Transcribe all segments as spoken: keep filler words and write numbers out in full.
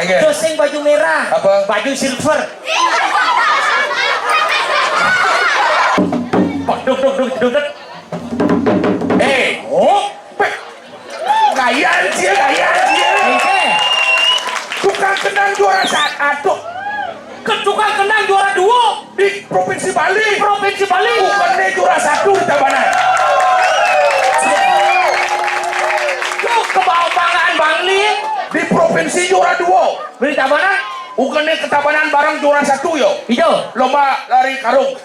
Oke. Terus sing baju merah. Apa? Baju silver. Kok duk, duk, duk, duk, duk. Eh, oh, pe-, gaya cie, gaya cie. Oke. Tukang kendang juara satu. Ke tukang kendang juara dua. Di Provinsi Bali. Provinsi Bali. Bukannya juara satu di Tabanan. Tuh kebanggaan Bangli. Di provinsi juara dua. Di Tabanan. Bukannya ke Tabanan bareng juara satu yo. Itu. Lomba lari karung.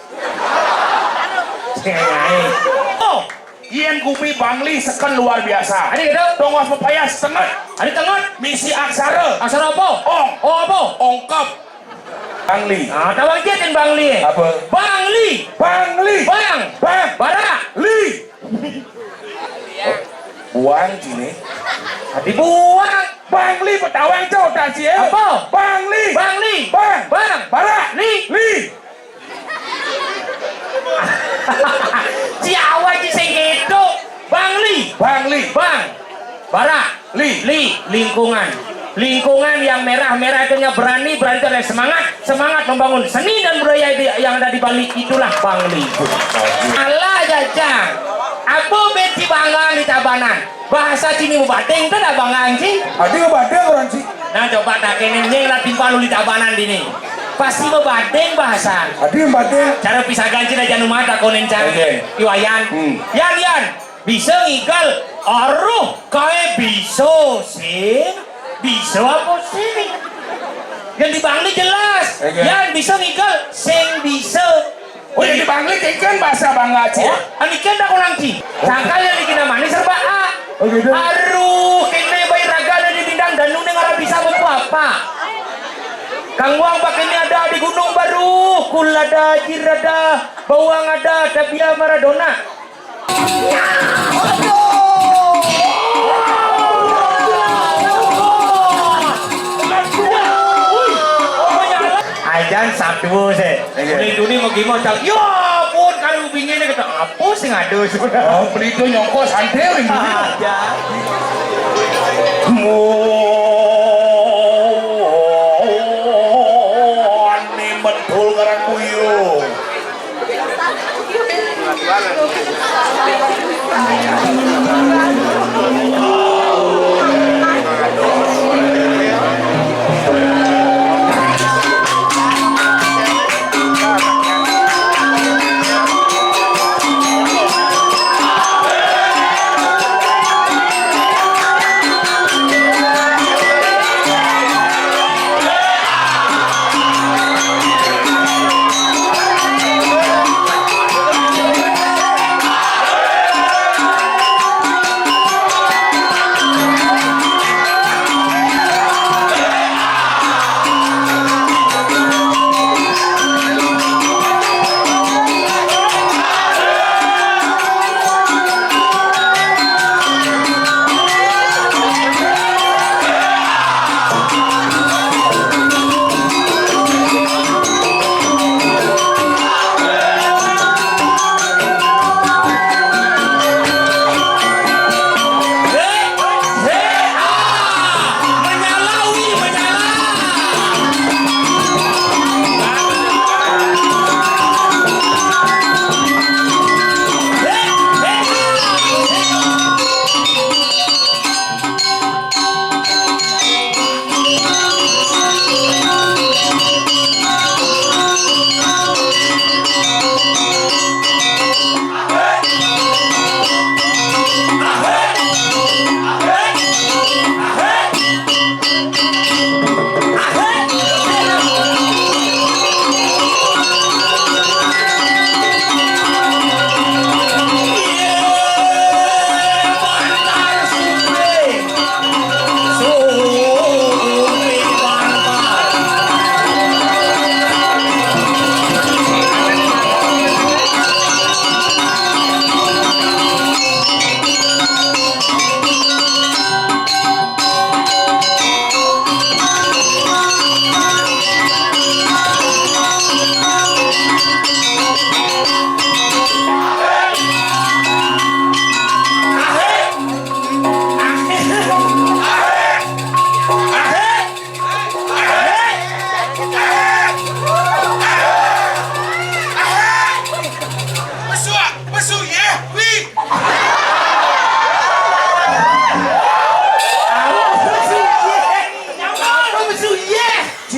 Oh. Yen gumi Bangli seken luar biasa. Adi gitu. Tongos pepaya setengah. Adi tenget. Misi aksara. Aksara apa? Ong. Oh apa? Ongkep. Bangli. Ah, tawang jin Bangli. Apa? Bangli. Bangli. Bang. Bang. Bara. Li. Buang sini. Adi buang. Bangli petawang cok tak sih. Apa? Bangli. Bangli. Bang. Bang. Bara. Li. Li. Si awak sing gitu. Bangli. Bangli. Bang. Bara. Li. Li. Lingkungan. Lingkungan yang merah-merah itu berani, berani itu adalah semangat, semangat membangun seni dan budaya di, yang ada di Bali, itulah Bangli. Alah jajang. Apa beti banggaan di Tabanan? Bahasa sini mubading tu dah banggaan sih. Ada mubading orang sih. Nah coba tak kene nyeng lah timpal uli Tabanan dini. Pasti mubading bahasa. Ada mubading. Cara pisagan sih dah jangan mata konen cara. Oke. Iwayan. Hmm. Yan, Yan. Bisa ngigal aruh kae bisa sing bisa apa sing? Yang di Bangli jelas. Oke. Yang bisa ngigal sing bisa. Oh, yang di Bangli kan bahasa Bangla, Ci. Oh, ani kan dah orang Ci. Sangkal yang dikena manis serba A. Oh, gitu. Aruh, kene bayi raga ada di bintang dan nune ngarap bisa mampu apa? Kang Wang pakai ini ada di Gunung Baru, kul ada, jir ada, bawang ada, tabia Maradona. Ajan Sabtu sih. Iya. Udah dunia mau gimana, Cak? Ya ampun, kalau bingin kata apa sih ngadu? Oh, pelito nyongko santai ini. Aja. Mo, ini betul karang kuyu.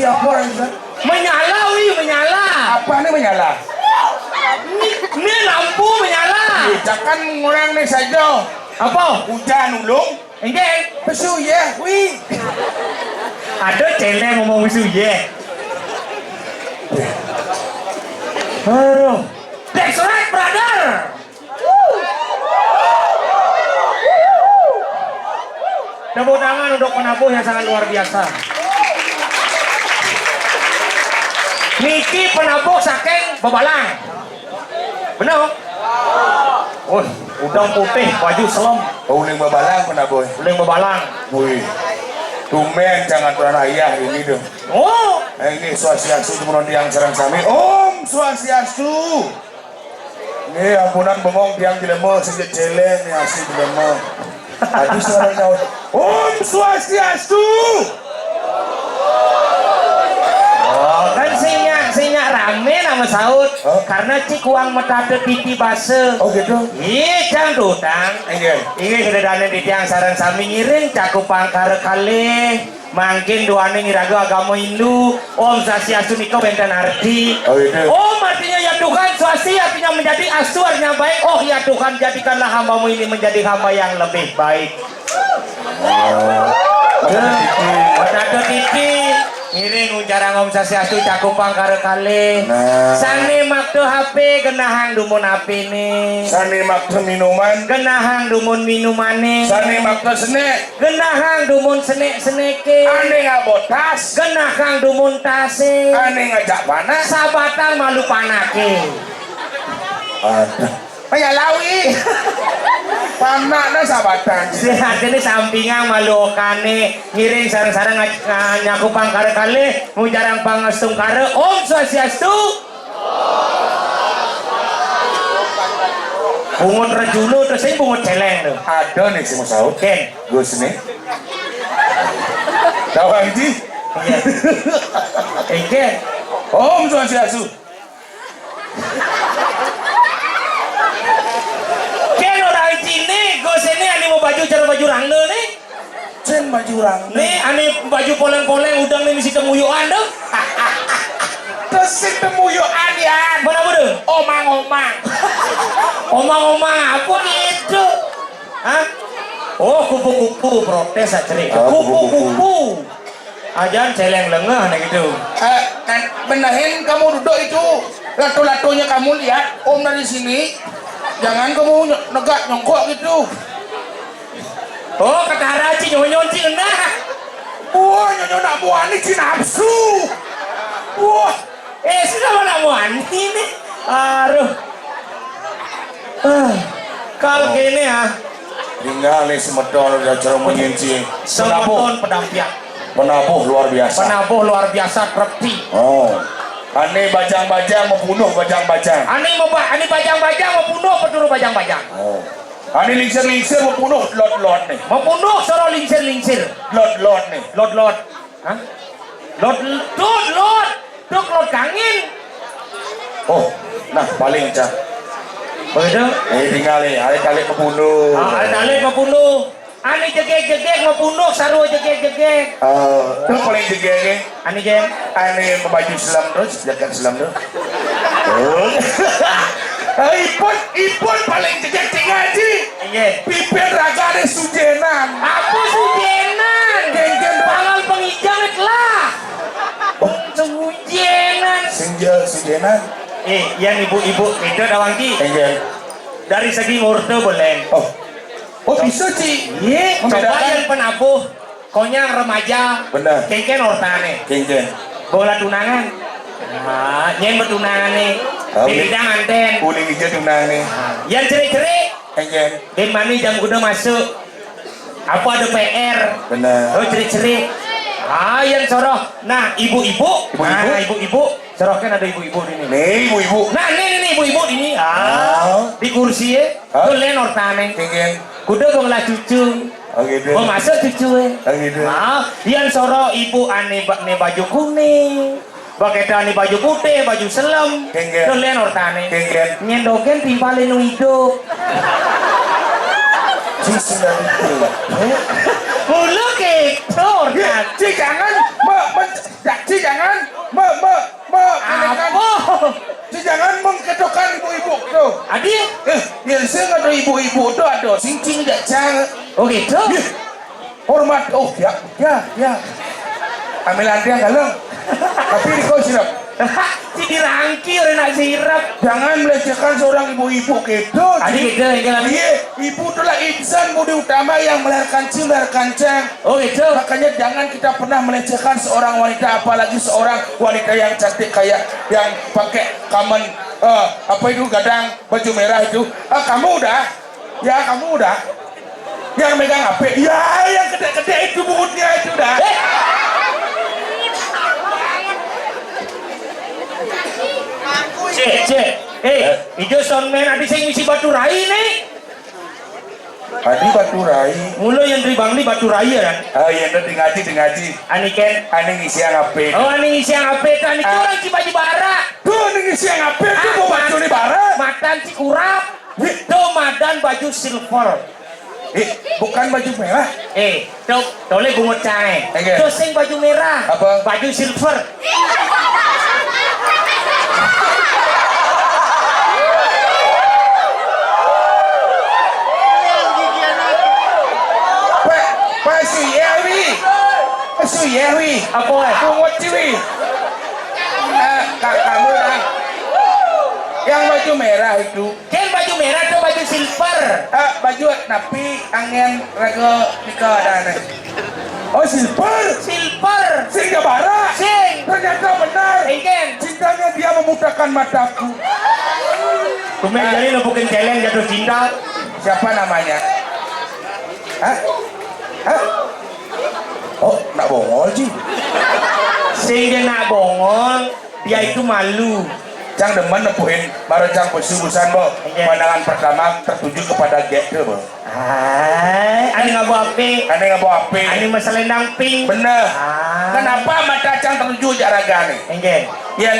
Siapa itu? Menyala, wi, menyala. Apa nih menyala? Ini, ini lampu menyala. Ih, jangan ngurang nih saja. Apa? Hujan ulung. Enggak. Pesu ya, wi. Ada celeng ngomong pesu ya. Aduh. That's right, brother. Tepuk tangan untuk penabuh yang sangat luar biasa. Niki penabuh saking Bebalang. Bener? Wah, udang putih, baju selem. Oh, uling Bebalang penabuh. Uling Bebalang. Wih. Tumben jangan tuan ayah ini tuh. Oh. Eh, ini swastiastu teman yang sareng sami. Om swastiastu. Nih, ampunan bengong tiang jelema sing celeng nih asli jelema. Aduh, suara nyaut. Om Swastiastu. Oh, kan sinyak, sinyak rame nama saut. Hah? Karena cik uang metade titi base. Oh, gitu. Iya, cang tutang. Iya. Iya, sudah dane titiang sareng sami ngiring cakup pangkare kalih. Mangkin duaning iraga agama Hindu, Om Swastiastu nika wénten arti. Oh, gitu. Om artinya ya Tuhan, Swasti artinya menjadi, Astu artinya baik. Oh ya Tuhan, jadikanlah hambamu ini menjadi hamba yang lebih baik. Oh. Metode titi. Metode titi. Ngiring ujarang Om Swastiastu cakupang karo kalih. Nah. Sané makta H P genahang dumun H P-né. Sané makta minuman. Genahang dumun minumané. Sané makta senék. Genahang dumun senék-senéké. Ané ngabot tas. Genahang dumun tasé. Ané ngajak panak. Sabatang malu panaké. Aduh. Kaya lawi. Panakna sabatang. Sing artiné sampingang malu okané. Ngiring sareng-sareng ngaj-, nga-, nyakupang karo kalih, ngujarang pangastungkara. Om Swastiastu. Bungut Rejuna to sing bungut céléng to. Ada nih sing mau saut. Kén. Gus nih. Tahu Haji? Iya. Engké. Om Swastiastu. Kén ora Haji né, Gus né ané mau baju cara baju rangda né. Cén baju urang. Nih, ané baju poléng-poléng udang nih misi temuyukan tuh. Terus si temuyukan, Yan. Mana apa tuh? Omang-omang. Omang-omang apa gitu? Hah? Oh, kupu-kupu protes aja. Oh, kupu-kupu. Kupu-kupu. Ajan céléng lengeh nih gitu. Eh, kan benehin kamu duduk itu. Latu-latunya kamu lihat, Om dari sini. Jangan kamu ny-, negak nyongkok gitu. Oh, ketara ci nyonyo ci ngenah. Wah, nyonyo nak muani ci nafsu. Wah, eh, sudah mana muani nih? Aduh. Ah, kal kéné ya. Tinggal nih semeton udah cara menyinci. Semeton pedampiak. Penabuh luar biasa. Penabuh luar biasa, trepti. Oh. Ané bajang-bajang membunuh bajang-bajang. Ané meba-, ané bajang-bajang membunuh peturu bajang-bajang. Oh. Ané lingsir-lingsir membunuh lot-lot nih. Membunuh soro lingsir-lingsir. Lot-lot nih. Lot-lot. Hah? Lot, lot, lot. Duk lot kangin. Oh, nah paling cah. Begitu? Eh, tinggal nih, alit-alit membunuh. Ah, alit-alit membunuh. Ané jegég-jegég mau punduk, sarua jegég-jegég. Eh, terus paling jegég nih. Ané jén. Ané mau baju selam terus, jaket selam terus. Oh. Eh, ipun, ipun paling jegég tinggal ji. Iya. Pipin raga ada sujenan. Apa sujenan? Geng-geng. Pangal pengijang lah. Sujenan. Senja sujenan. Eh, yang ibu-ibu itu dawang ki. Geng-geng. Dari segi ngurte boleh. Oh. Oh, bisa, Ci. Iya, membedakan. Coba yang penabuh, konyang remaja. Bener. Kénkén ortané. Kénkén. Bola tunangan. Nah, nyén betunangan nih. Ah, beda nganten. Uling ija tunangan nih. Nah, yang cerik-cerik. Kénkén. Di mana jam kuda masuk? Apa ada P R? Bener. Oh, cerik-cerik. Ah, yang soroh. Nah, ibu-ibu. Ibu-ibu. Nah, ibu-ibu. Soroh kan ada ibu-ibu ini. Nih, ibu-ibu. Nah, ini, ini, ibu-ibu ini. Ah, ah, di kursi ya. Hah? Tuh lén ortané. Kénkén. Kuda bang lah cucu. Oh, gitu. Bang masuk cucu ya. Oh, gitu. Nah, yang soroh ibu ané ba-, né baju kuning. Baketa ané baju putih, baju selem. Kénkén. Tuh lén ortané. Kénkén. Nyén dogén timpalin nu idup. Ci sing itu. Mula kéto, ya, Ci, jangan me-, men-, ya, Ci jangan me, me, me, apa? Ci jangan mengketokan ibu-ibu tu. Adi? Eh, yang saya ada ibu-ibu tu ada sing cing jak cang. Oh gitu? Ih, hormat. Oh ya, ya, ya. Ambil antiang galeng. Tapi di kau sirap. Ci dirangki orang nak sirap. Jangan melecehkan seorang ibu-ibu gitu. Adi gitu, yang jalan. Iya, ibu itulah insan budi utama yang melahirkan cing, melahirkan cang. Oh gitu. Makanya jangan kita pernah melecehkan seorang wanita, apalagi seorang wanita yang cantik kayak yang pakai kamen, eh, apa itu, gadang, baju merah itu. Ah, kamu udah? Ya, kamu udah. Yang megang H P, ya, yang gede-gede itu bungutnya itu dah. Eh. Cek, cek. Eh, ijo soundman adi sing ngisi batu rai nih. Adi batu rai. Mula yang dari Bangli batu rai ya kan? Ah, yang dari ngaji, di ngaji. Ani Ken. Ani ngisi yang apa? Oh, ani ngisi yang apa itu? Ani orang ci baju bara. Tuh, ani ngisi yang apa? Tuh, ah, mau baju ni bara. Matan ci kurap. Tuh, madan baju silver. Eh, bukan baju merah. Eh, tuh, toleh bungut cai. Oke. Tuh, sing baju merah. Apa? Baju silver. Pak, Pak Suyewi. Pak Suyewi. Apa, eh? Bungut ciwi. Eh, kak kamu dah. Yang baju merah itu. Ken baju merah atau baju silver? Ah, baju napi angin raga nika ada nih. Oh, silver. Silver. Sing jabara. Sing. Ternyata benar. Engken. Cintanya dia memutakan mataku. Tumben jadi lo bukan celeng jatuh cinta. Siapa namanya? Hah? Hah? Oh, nak bongol, Ji. Sing dia nak bongol. Dia itu malu. Cang demen nepuhin, baru cang pesu busan, Bo. Iya. Pandangan pertama tertuju kepada Gek tuh, Bo. Hai, ane ngabo ape? Ane ngabo ape? Ane maselendang pink. Bener. Ah. Kenapa mata cang tertuju jak raga nih? Enggak. Yang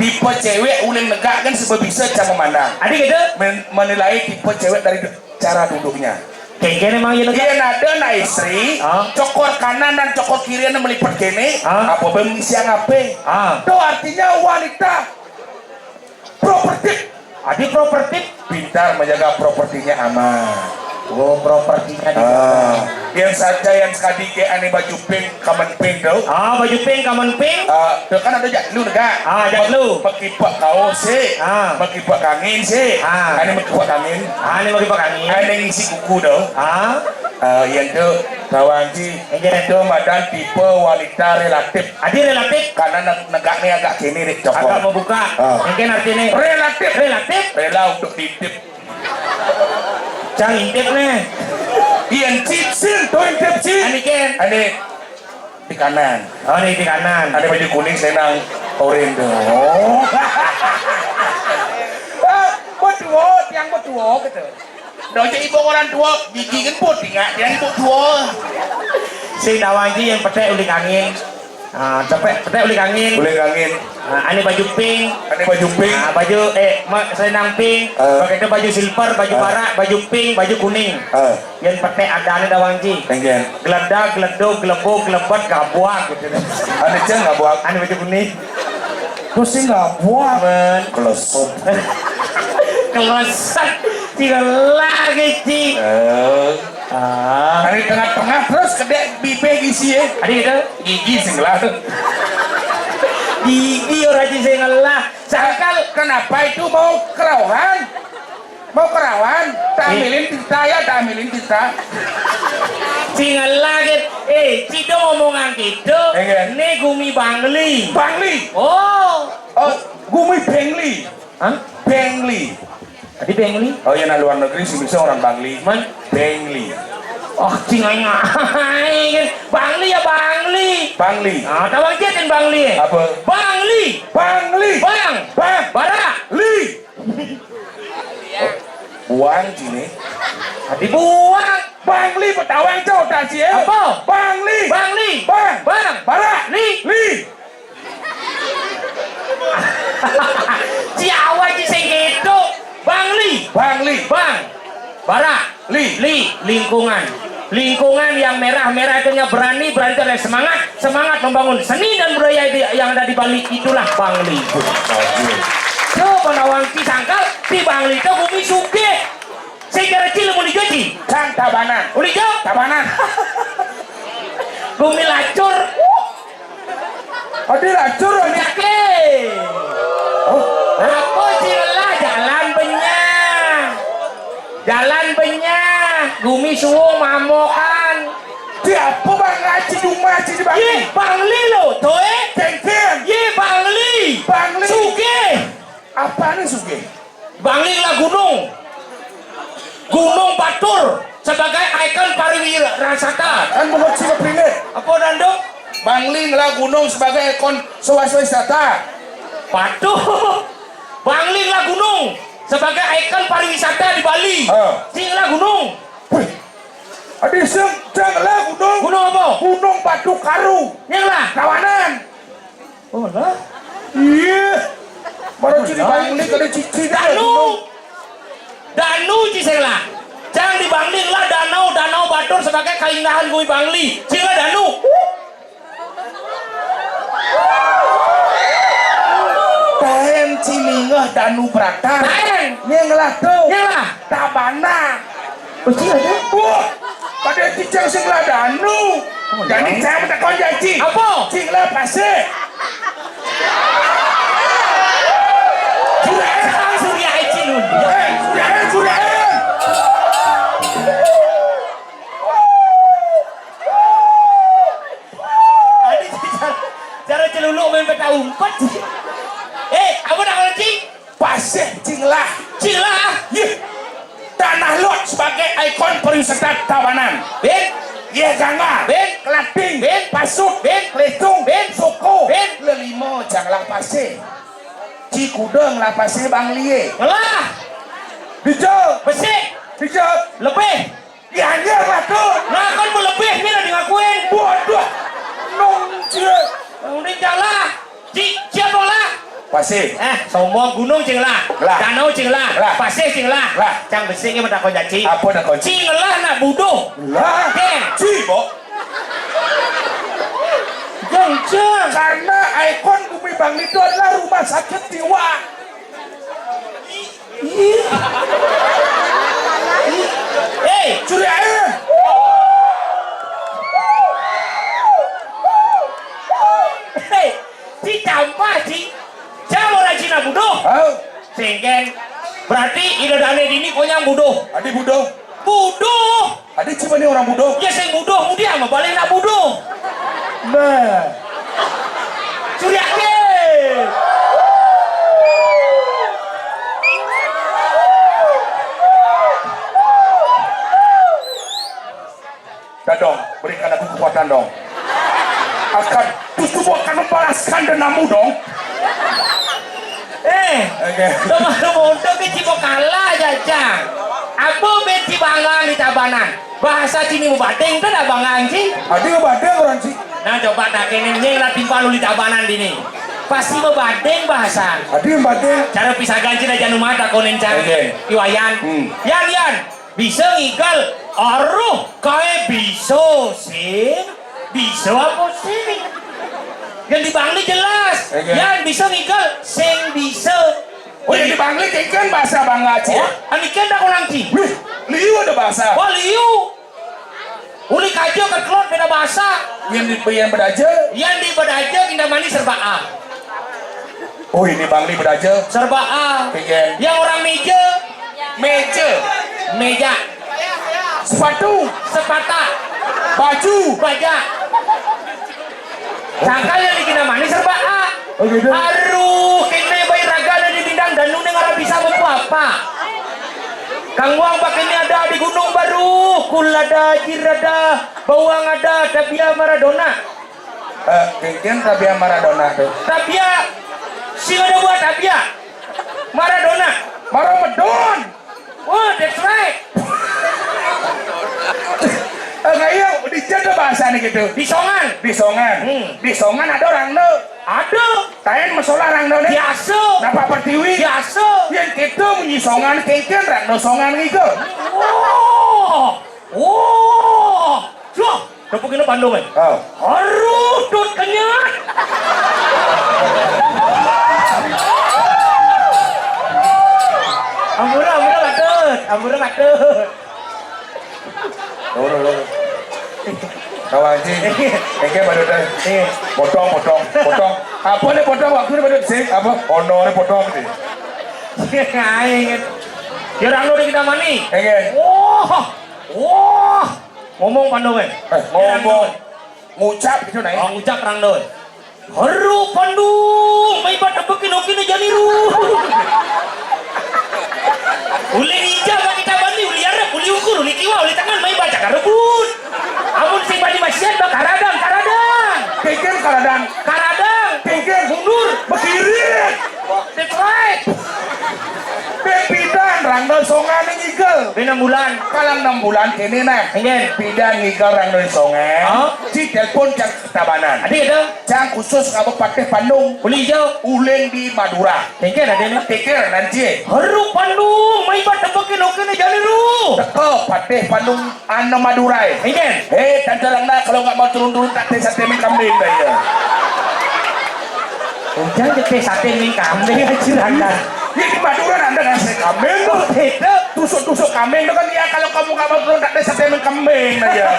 tipe cewek uling negak kan sebab bisa cang memandang. Adi gitu? Men- menilai tipe cewek dari cara duduknya. Kengken emang iya. Iya, nada nak istri, ah, cokor kanan dan cokor kiri anu melipet kene, ah, apa bem siang ape? Ah. Itu artinya wanita properti. Adi properti. Pintar menjaga propertinya aman. Oh, propertinya dijaga. Ah, yang saja yang sekadi ke ane baju pink, kamen pink tu. Ah, baju pink, kamen pink. Ah, tu kan ada jak lu negak. Ah, jak lu. Pakai pak kaos sih. Ah. Pakai pak kangin sih. Ah. Ane pakai pak kangin. Ah, ane pakai pak kangin. Ane ngisi kuku tu. Ah. Ah, yang tu kawan si. Yang tu madan tipe wanita relatif. Adi relatif. Karena negak ni agak kini dek cokor. Agak membuka. Ah. Mungkin artinya relatif. Relatif. Rela untuk diintip. Cang intip nih. Ian cicil, tuh intip cil. Ani Ken. Ani di kanan. Oh, ini di kanan. Ada baju kuning, saya nang orange tuh. Oh. Ah, betul, yang betul gitu. Dah jadi ibu orang tua, gigi kan putih nggak, dia ibu tua. Si Dawanji yang petek uling angin. Ah, cepet, petek uling angin. Uling angin. Ah, ane baju pink. Ane baju pink. Ah, baju, eh, ma- selendang pink. Ah. Pakai itu baju silver, baju ah. Barak, baju pink, baju kuning. Ah. Yang petek ada ane Dawanji. Enggak. Geledak, geleduk, gelebuk, gelebet, gabuak gitu deh. Ane ceng gabuak. Ane baju kuning. Pusing gabuak. Men. Kelesep. Kelesep. Tiga lagi, Ci. Eh. Ah. Dari tengah-tengah terus kedek bibir gisi ya. Adi gitu. Gigi sing ngelah. Gigi orang sing ngelah. Sangkal. Kenapa itu mau kerauhan? Mau kerawan? Tamilin kita ya, tamilin kita. Sing ngelah gitu. Eh, Ci dong omongan gitu. Iya. Ini gumi Bangli. Bangli. Oh. Oh, gumi Bangli. Hah? Bangli. Tadi Bangli? Oh iya, nak luar negeri sih bisa orang Bangli. Man? Bangli. Oh, cing aing aing. Bangli ya Bangli. Bangli. Ah, tawang cetin Bangli. Apa? Bangli. Bangli. Bang. Bang. Bara. Li. Buang sini. Tadi buang. Bangli petawang cok tak sih ya? Apa? Bangli. Bangli. Bang. Bang. Bara. Li. Li. Ci awak ci sing gitu. Bangli. Bangli. Bang. Bara. Li. Li. Lingkungan. Lingkungan yang merah-merah itu yang berani, berani itu adalah semangat, semangat membangun seni dan budaya di, yang ada di Bali, itulah Bangli. Bagus. Coba nawang Ci sangkal, di Bangli itu gumi sugih. Secara Ci mun ijo Ci. Cang Tabanan. Mun ijo? Tabanan. Gumi lacur. Adi lacur, Ci. Oke. Oh, hah? Apa Ci ngelah jalan benyah? Jalan benyah, gumi suwung mamokan. Di apa Bang Haji rumah Ci di Bangli? Ye, Bangli lo, Toy. Kénkén. Ye, Bangli. Bangli. Sugih. Apa nih sugih? Bangli ngelah gunung. Gunung Batur sebagai ikon pariwisata. Kan menurut Ci Prinit. Apa, Dando? Bangli ngelah gunung sebagai ikon sewasa wisata. Patuh. Bangli ngelah gunung sebagai ikon pariwisata di Bali. Heeh. Ci ngelah gunung. Wih. Adi sing, sing ngelah gunung. Gunung apa? Gunung Batu Karu. Yang lah. Tabanan. Oh lah. Iya. Baru Ci di Bangli kada Ci, Ci ngelah gunung. Danu. Danu Ci sing ngelah. Cang di Bangli ngelah danau, Danau Batur sebagai kainggahan gumi Bangli. Ci ngelah danu. Taén Ci ningeh danu bratan. Taén. Nyé ngelah to. Nyé ngelah. Tabanan. Oh, Ci ada? Wah, pada Ci cang sing ngelah danu. Oh, jadi iya. Cang minta konjak Ci. Apa? Ci ngelah pasih. Surya, Surya Ci nun. Eh, Surya, eh, Surya, eh. Adi cara, cara celuluk main peta umpet. Eh, apa nak kalau Ci? Pasih Ci ngelah. Ci ngelah? Yeh. Tanah Lot sebagai ikon pariwisata Tabanan. Bin? Yeh Gangga. Bin? Kelating. Bin? Pasut. Bin? Kelitung. Bin? Suku. Bin? Lelima Cang ngelah pasih. Ci kuda ngelah pasih Bangli. Ngelah. Dija. Besik. Dija. Lebih. Dianjur lah tu. Lah kan melebih ni lah ngakuin. Waduh. Nong cie. Udah jalan. Ci, siapa lah? Pasih. Eh, sombong gunung Ci ngelah. Lah. Danau Ci ngelah. Lah. Pasih Ci ngelah. Lah. Cang Besik ni minta konjak Ci. Apa nak konjak? Ci ngelah nak buduh. Lah. Deng. Ci, Bo. Jeng, jeng. Karena ikon gumi Bangli itu adalah rumah sakit jiwa. Ih. Hei, Surya, eh. Hei, Ci campah, Ci. Cang orang Cina buduh. Hah? Sengken. Berarti ida dané dini konyang buduh. Adi buduh. Buduh. Adi Ci bani orang buduh. Ya sing buduh, kemudian mah balik nak buduh. Nah. Surya ke. Dadong, berikan aku kekuatan dong. Akan, terus tubuh akan membalaskan dendammu dong. Eh, oke. Teman-teman, untuk ke Cipo kalah aja, Cang. Apa beti banggang di Tabanan? Bahasa Cini mubading tu dah banggang, Ci. Ada bading orang Ci. Nah, coba tak kene nyeng lah timpal uli Tabanan dini. Pasti mubading bahasa. Ada bading. Cara pisagan Ci dah jangan mata konen, Cang. Oke. Iwayan. Hmm. Yan, Yan. Bisa ngigel, aruh, kae bisa, sing. Bisa apa, sing? Yang di Bangli jelas. Oke. Yang bisa ngigel, sing bisa. Oh, yang di Bangli kan bahasa Bangga, Ci. Oh, ani kan dah orang, Ci. Wih, liu ada bahasa. Wah, liu. Uli kaja ke kelot beda bahasa. Yang di, yang beraja. Yang di beraja, Kintamani serba A. Oh, ini Bangli beraja. Serba A. Pijen. Yang orang meja. Meja. Meja. Sepatu. Sepata. Baju. Baja. Sangkal yang di Kintamani serba A. Oh, gitu. Aduh, kene bayi raga ada di bintang dan nune ngarap bisa apa? Kang Wang pakai ini ada di Gunung Baru, kul ada, jir ada, bawang ada, tabia Maradona. Eh, mungkin tabia Maradona tuh. Tabia, sing ada buat tabia. Maradona. Maramedon. Oh, that's right. Eh, enggak iya, di Jeda bahasa nih gitu. Di Songan. Di Songan. Hmm. Di Songan ada orang no. Ada. Tain masalah orang no nih. Biasa. Napa pertiwi? Biasa. Yang kita munyi Songan, kengken orang no Songan gitu. Oh. Oh. Duh, tepuk ini Bandung, eh. Oh. Aduh, dut kenyat. Ampura, ampura, patut. Ampura, patut. Loro, loro. Kawan sih. Engke baru dah. Iya. Potong, potong, potong. Apa nih potong waktu ini baru sih? Apa? Ono nih potong sih. Aing. Ya orang udah kita mani. Engke. Wah. Wah. Ngomong Pandu, eh. Eh, ngomong. Ngucap gitu, nah. Oh, ngucap orang doi. Heru Pandu, mai batabekin oke ne janiru. Uli ija bani tabani, uli arep, uli ukur, uli kiwa, uli tangan, mai baca karebut. Amun sing bani masiat, bak karadang, karadang. Kengken karadang. Karadang. Kengken. Mundur. Bekirit. That's right. Pidan rangda songan ngigel. Bena bulan. Kalang enam bulan kene nah. Enggen. Pidan ngigel rangda songan. Oh. Ci telepon cang ketabanan. Adi itu. Cang khusus ngaba patih Pandung. Uli ijo. Uling di Madura. Kengken adi ne. Pikir nanti. Heru Pandung, mai batabekin oke ne janiru. Teko patih Pandung. Anu Madurai. Engken. Hei, tante Rangda, kalau nggak mau turun-turun, tak desa temen kambing dah ya. Udah je desa temen kambing aja Rangda. Ini Madura Rangda ngasih kambing tuh. Oh, beda. Tusuk-tusuk kambing tuh kan ya, kalau kamu nggak mau turun, tak desa temen kambing dah ya.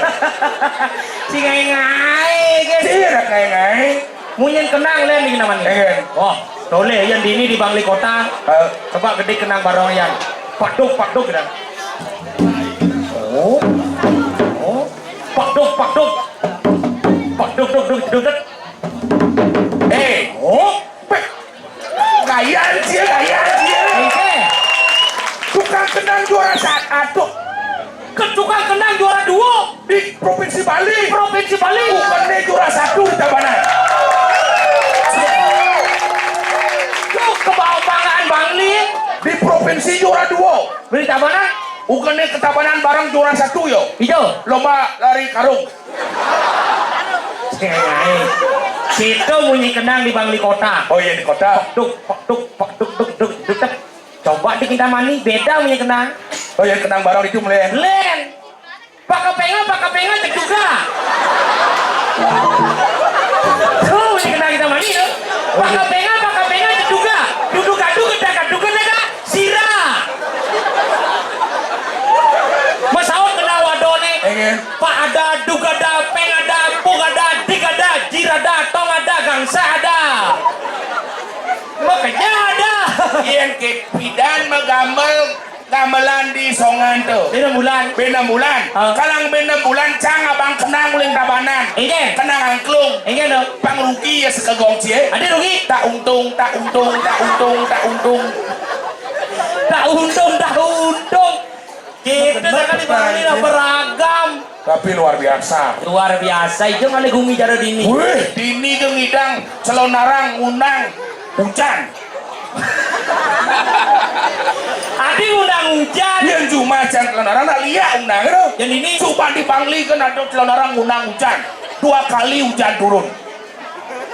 Si ngai-ngai, kan? Iya, ngai-ngai. Munyin kenang lain di namanya. Iya. Wah, toleh yang dini di Bangli Kota. Eh. Coba gede kenang barong yang. Paduk, paduk gitu. Oh. Oh. Paduk, paduk. Paduk, duk, duk, duk, duk. Eh. Oh. Pe-, gaya cie, gaya cie. Oke. Tukang kenang juara satu. Ke tukang kenang juara dua. Di Provinsi Bali. Provinsi Bali. Bukannya juara satu di Tabanan. Tuh kebanggaan Bangli. Di provinsi juara dua. Di Tabanan. Bukannya ke Tabanan bareng juara satu yo. Ijo. Lomba lari karung. Cewek. Situ bunyi kendang di Bangli Kota. Oh iya, di kota. Duk, duk, duk, duk, duk, duk, duk. Coba di Kintamani, beda bunyi kendang. Oh iya, kendang bareng itu mulai. Len. Pakapenga, pakapenga, ceduga. Tuh, ini kena kita mani, ya. Pakapenga, pakapenga, ceduga. Duduk adu, kedak adu, kedak sira. Masaut kena wadone. Pak ada, dug ada, peng ada, pug ada, dig ada, jir ada, tong ada, gangsa ada. Makanya ada. Yen ke pidan magambel. Gamelan di Songan tu. Bina bulan. Bina bulan. Ah. Kalang bina bulan cang abang kenang uling Tabanan. Inggih. Kenang angklung. Inggih, no. Pang rugi ya sekegong cie. Ada rugi? Tak untung, tak untung, tak untung, tak untung. Tak untung, tak untung. Kita sekali Bali lah beragam. Tapi luar biasa. Luar biasa. Itu kali gumi jara dini. Wih, dini ke ngidang, celonarang, ngundang, hujan. Adi ngundang hujan. Yang cuma can celonarang nak liak undang itu. Yang ini. Coba di Bangli kan ada celonarang ngundang hujan. Dua kali hujan turun.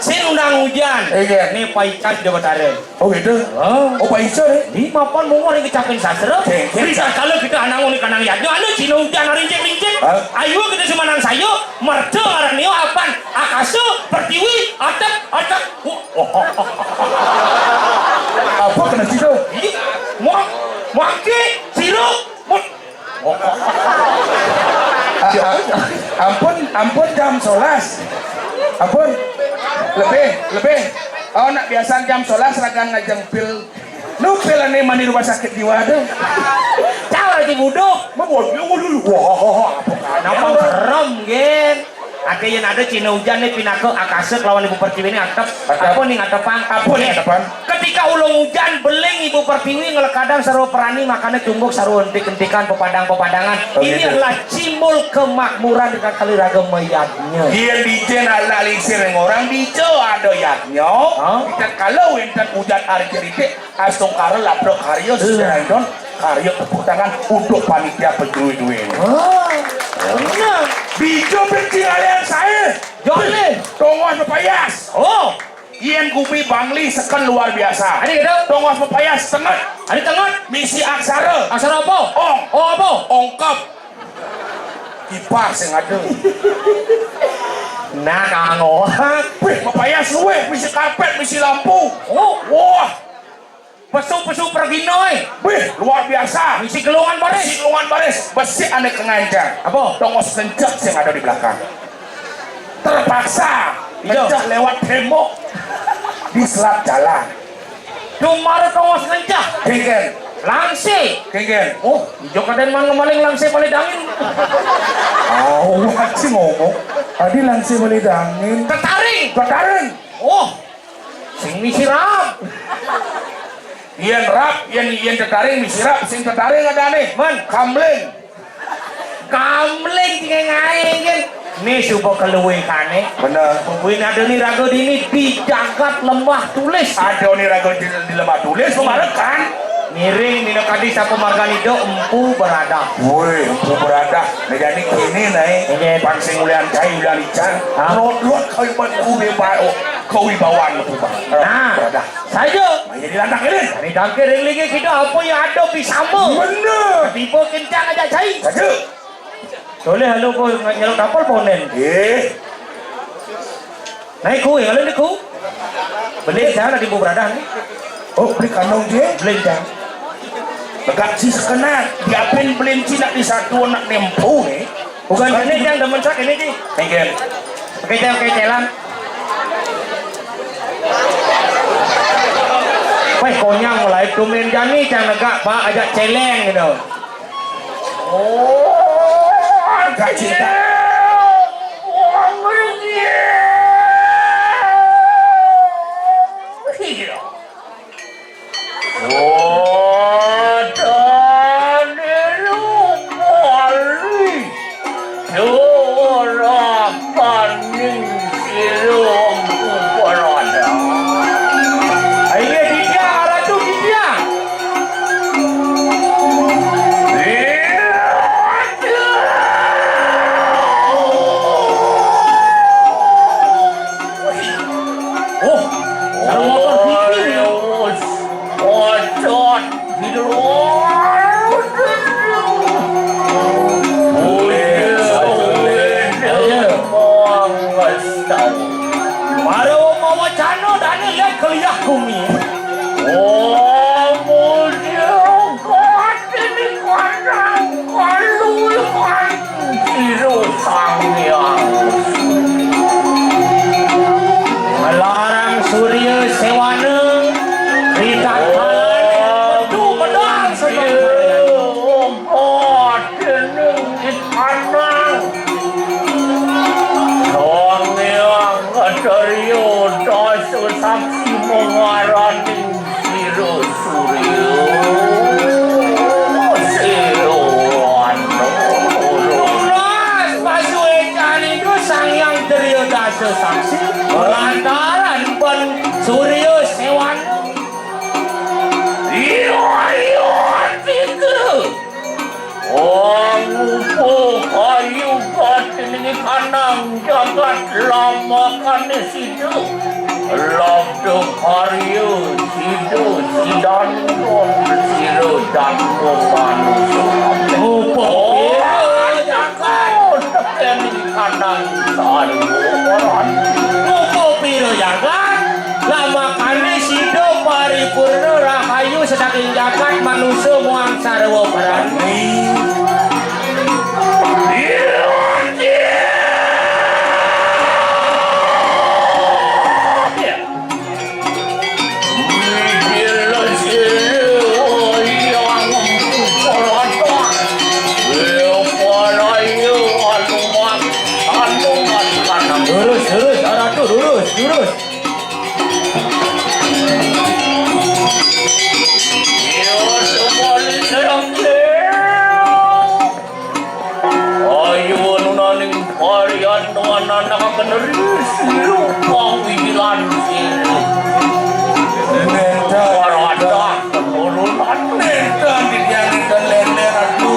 Sing undang hujan. Iya. Nih Pak Ican Jawa Barat. Oh gitu. Oh. Oh Pak Ican, eh? Di mapan mungguh yang kecapin sastra. Oke, oke. Bisa kalau kita anang unik anang yadnya, anu Cina hujan rincik-rincik. Hah? Ayo kita cuma nang sayo, merca aranio apan, akasa, pertiwi, atap, atap. Wah, wah, wah. Apa kena Cina? Iya. Muak, muaki, siruk, mut. A-, a-, ampun, ampun jam solas. Ampun. Lebih, lebih. Oh, nak biasa jam solas ragan ngajeng pil. Nu pil ane mani rumah sakit jiwa tu. Cau lagi buduk. Mau buat dia, waduh, wah, apa kan? Napa serem, Gen? Ake yen ada Cina hujan nih pinaka akasa kelawan ibu pertiwi ini atep. Atep. Apa ning atepang? Apa ning atepang? Ketika ulung hujan, beling ibu pertiwi ngelekadang sarwa perani, makanya tumbuh sarwa entik-entikan, pepadang-pepadangan. Oh, ini gitu. Adalah simbol kemakmuran di kali ragam yadnya. Yen dicen ala lingsir orang dico ada yadnya. Hah? Kita kalau wenten hujan hari keritik, astungkara labda karya. Iya. Seseraidon karya tepuk tangan untuk panitia penjuwi-juwi ini. Oh, bener. Dico benci alian saya. Joleh. Tongos pepayas. Oh. Yen gumi Bangli seken luar biasa. Adi gitu? Tongos pepayas tenget. Adi tenget. Misi aksara. Aksara apa? Ong. Oh, apa? Ongkep. Kipas sing ada. Nah, kanggo. Wih, mapayas luwih, misi karpet, misi lampu. Oh. Wah, pesu-pesu perginoy. Wih, luar biasa. Misi gelungan baris. Misi gelungan baris. Besik ane kengancang. Apa? Tongos kencak sing ada di belakang. Terpaksa. Iya. Kencak lewat tembok. Di selat jalan. Dumara tongos ngencah. Kengken. Langse. Kengken. Oh, ijo kaden man ngemaling langse bale dangin. Oh, wajib ngomong. Tadi langse bale dangin. Tetaring. Tetaring. Oh, sing misi rap. Yen rap, yen, yen tetaring misi rap, sing tetaring ada nih. Man. Kamling. Kamling tinggal ngae kan. Nih supo keluwe kane. Bener. Kuwi nadoni raga dini di jagat Lembah Tulis. Ada nih raga di, di Lembah Tulis, kemarin kan. Ngiring dina kadi sapa margani do empu beradah. Woi, empu beradah. Nah, jadi kini nae. Iya. Pang sing ulian cai, ulian ican. Hah? Lot-lot kawiban kuwi, Pak. Oh, kewibawaan empu, Pak. Nah. Beradah. Saja. Ayo dilantak ini. Ini tangkir ring linge kita apa ya ada pisama. Bener. Tiba kencang aja cai. Saja. Boleh halo ko nyelok dapur ponen. Eh. Naik kue, halo niku. Beli sana di beradah nih. Oh, beli kandung dia. Beli jang. Tegak si sekenak. Diapin beli cinak di satu anak nempu nih. Bukan ini yang demen sak ini, Ci. Thank you. Oke, Cel, oke, Celan. Weh, konyang mulai tumen jani cang negak, Pak, ajak celeng gitu. Oh, agak cinta. Iya. Wadane lumali dolapaning silung uparana. Ayo, Ditya, Ratu Ditya. Iya. Oh, sareng motor Vicky. Ocot. Maro mawacana dane lihat keliah bumi. Oh, mulia katene kadang kaluwihan. Sira Sang Hyang. Larang Surya Sewana, ritatkala metu medal sedaya. Dening istana. Sang Hyang Acarya dasa saksi mengaraning Sira Surya. Sira Wanda. Terus pasuecan itu Sang Hyang Surya dasa saksi lantaran ben Surya Sewana. Iya, iya, tiga. Wong upo kayu katinini kanang jagat lamakane sida. Labda karya sida sidanton sira jatwa manusa. Upo pira jagat tekeni kanang sarwa. Upo pira jagat? Lamakane sida paripurna rahayu sedaging jagat manusa muang sarwa prani. Lurus, lurus, Ratu, lurus, lurus. Ayo nunaning varian nuan anak keneris lupang wijilan sini. Neta. Waradah penurunan. Neta didiani dan lele ratu.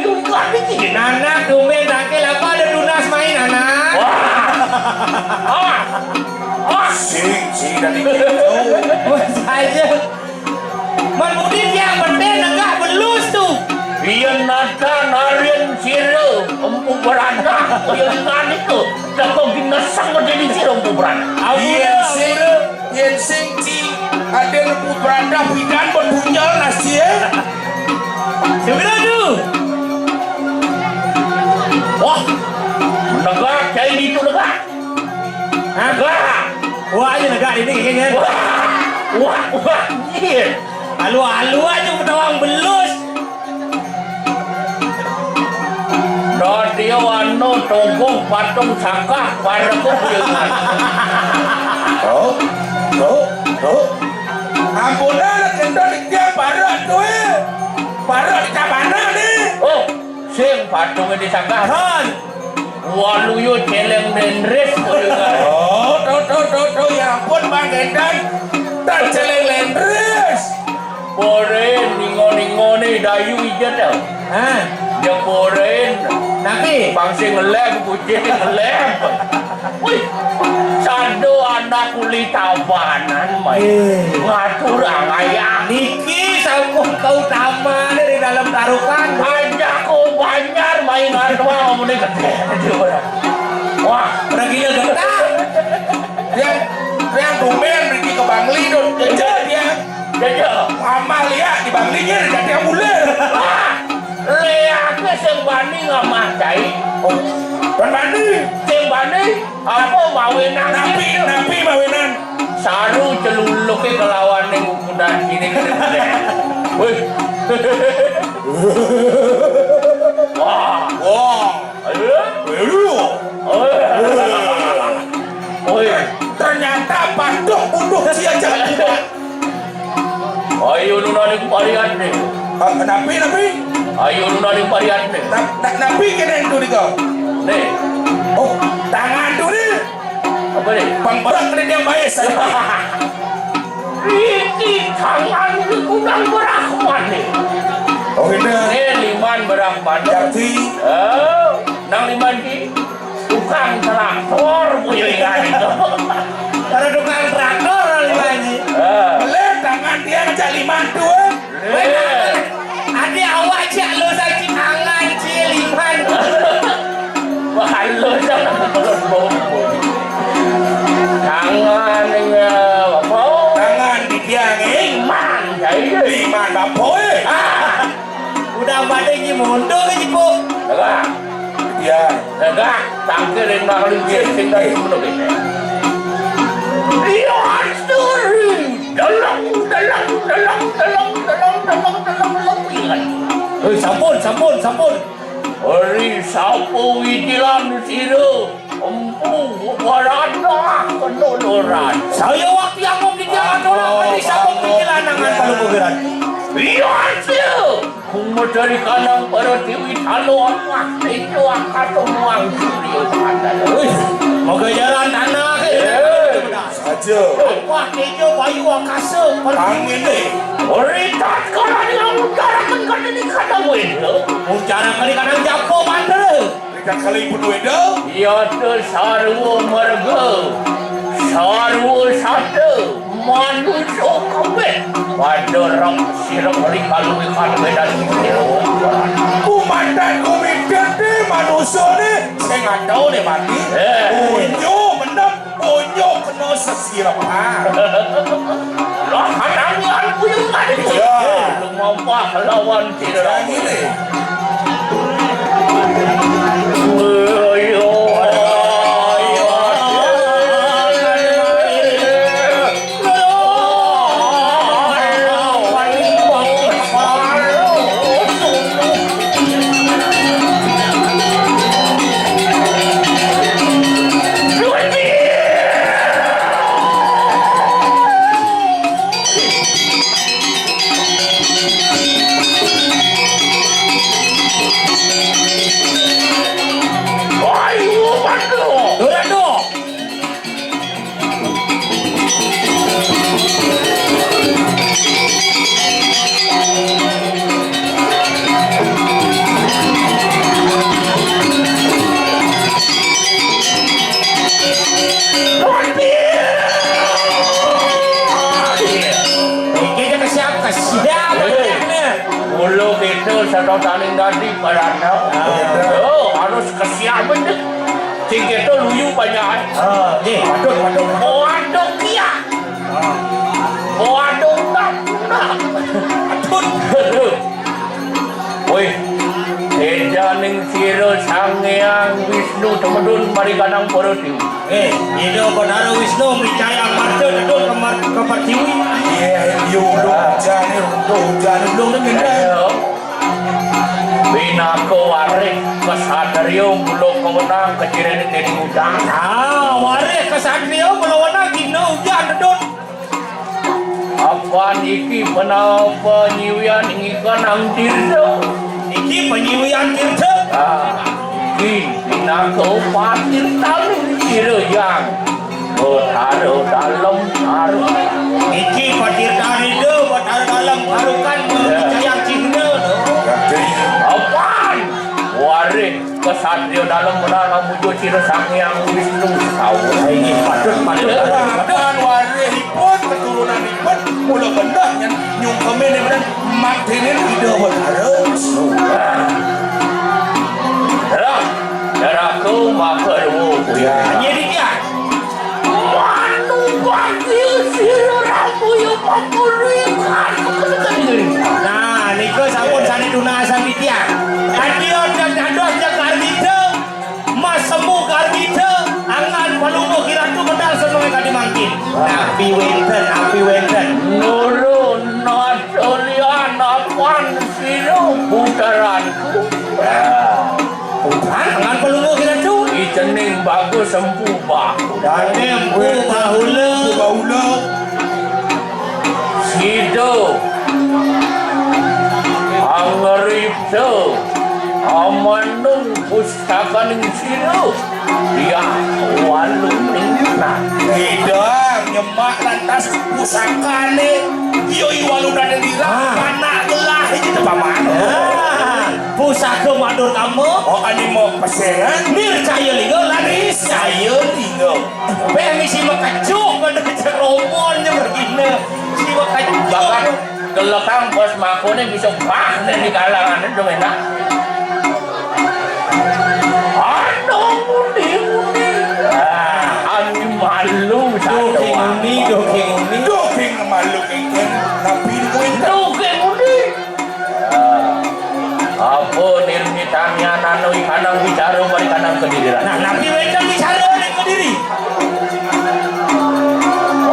Tunggu apa sih? Anak tumben tangkil apa ada tunas main anak. Wah. Ah. Ah. Sing, sing dari itu. Wah, saya. Man Budi yang penting negak belus tuh. Iya nata narin sira empu beranak. Iya ngan itu. Jago ginesang menjadi sira empu beranak. Iya sing. Yen sing ci ada empu beranak bidan berpunjal nasi ya. Segera tuh. Wah. Negak cai itu negak. Hah? Wah. Wah aja negak ini kayaknya. Wah. Wah, wah. Iya. Alu-alu aja ketawang belus. Dadi anu tugu patung sakah pareku kuwi. Oh, oh, oh. Ampunan kento iki parek kowe. Parek di cabana nih. Oh, sing patunge di sakah. Han. Waluyo celeng dendres. Oh, tuh, tuh, tuh, tuh, ya ampun, Bang Gendan. Tak celeng lendres. Poren, ningo-ningone dayu ijet ya. Hah? Ya poren. Napi? Bangsi ngelem, kucing ngelem. Wih, sado anak kulit tabanan, mai. Eh. Ngatur angaya. Niki sampun kau tamane di dalam tarukan. Aja kau banjar, mai ngatua ngomongnya gede. Wah. Pergi ya, Gendan. Yang, yang tumben pergi ke Bangli, dong. Jajan dia. Jajan. Mama lihat di Bangli, dia jadi yang bulir. Wah. Leake sing bani ngamah cai. Oh, ban bani. Sing bani, apa mawinan? Napi, napi mawinan? Saru celuluke kelawan ning ukudan sini gede-gede. Wih. Wah. Wah. Ayo. Ayo. Oh. Oi. Ternyata patung butuh sia jalan. Ayo nu nani pariatne. Ah, napi, napi? Ayo nu nani pariatne. Na-, na-, napi kene itu nika? Nih. Oh, tangan tu ni. Apa ni? Pang berak ni dia baik saya. Iki tangan ni kudang berahman ni. Oh, ini. Ni liman berahman. Jadi. Oh, nang liman ki. Tukang traktor punya ikan itu. Ada tukang traktor kali Pak Haji. Eh. Boleh tangan dia ngejak lima tuh. Eh. Adi awak cak lo sakit tangan ciliman. Wah, lo jangan belum bau. Tangan ya apa? Tangan di tiang eh. Iman ya iya. Iman apa eh? Ah. Udah pada ini mundur ke Jepang. Dengar. Iya. Tegak, tangkil yang nak lucu, tinggal di gunung ini. Iya, asturi. Dalam, dalam, dalam, dalam, dalam, dalam, dalam, dalam, ingat. Eh, sampun, sampun, sampun. Hari sapu wijilan sira, empu waradah kenoloran. Saya waktu yang mau wijilan orang, hari sapu wijilan nangan kalau bergerak. Iya, sir. Kumadari kanang para dewi tano amah tejo akasa muang surya tandana. Wih, moga jalan tanah. Eh, saja. Amah tejo bayu akasa pertiwi. Angin ni. Ori tatkala dia ngucarakan kata ni kata weda. Ngucarakan kata japo mandala. Tiga kali pun weda. Iya tu sarwa marga. Sarwa sata. Manusa kabeh pada rep sirep rikaluwihan medan sira. Kumandan kumidan ne manusa ne sing ada ne mati. Eh. Unyu menep, unyu kena sesirepan. Lah anangan kuyung tadi. Ya. Lumampah lawan Jangan gini. Mula kita satu tanding dadi parana. Ah. Oh, harus kesiap bener. Sing kita luyu banyak. Ah, nggih, patut, patut. Waduh, kia. Ah. Waduh, tak, tak. Patut. Woi, edaning sira Sang Hyang Wisnu temedun mari kanang para dewa. Eh, Ida Betara Wisnu mricayang marca tedun ke mar-, ke Pertiwi. Iya, iya, udah hujan nih, udah hujan, belum nih, Minda. Ayo. Pinaka warih kesatria mula kewenang kecirene dening udan. Ah, warih kesatria mula wenang dina udan tedun. Apan iki penapa nyiwian ing ikanang tirta? Iki penyiwian tirta. Ah, iki pinaka patirtaning sira yang Betara Dalem Taruh. Iki patirtaning Ida Betara Dalem Taruh kan ya. Micayang cihna. Apan warih Kesatria dalem benar mamuja sira Sang Hyang Wisnu sekawa. Inggih, patut, patut. Padahal warihipun, keturunanipun, mula bener nyen nyungkemin bener maktinin Ida Betara Wisnu. Lah, neraka maka dua. Ya. Nyedik ya. Manu bagi sira rambuya papuri. Nah, nika sampun sane tunasan titiang. Kadya dados Gargita, mas semu Gargita, angan palungguh kiratu medal seneng kadi mangkin. Napi wenten, napi wenten. Nurun nadolian apan sira puteranku. Tuhan, angan palungguh kiratu. Icening bagus empu bahu. Dane empu bahula. Empu bahula. Sida angripta amanung pustakaning sira. Ya, walu ning. Nah, ida nyemak lantas pusakane. Iya, i walu dane lira, ah, anak gelah iki to, Paman. Ah. Pusaka matur kama. Oh, anima pesengan. Nircaya lingga lan niscaya lingga. Pe misi makecuk pada keceromonnya begini. Si makecuk. Bahkan kelekang bos makone bisa bah nih di kalangan itu enak. Aduh, muni, muni. Ah, ani malu. Duh, satu ki muni, duh, ki muni. Duh, ki malu, ki. Tapi ini duh, ki muni. Apa nirmitannya nanu ikanang bicara bari kanang kediriran. Nah, napi wénten bicara ning Kediri?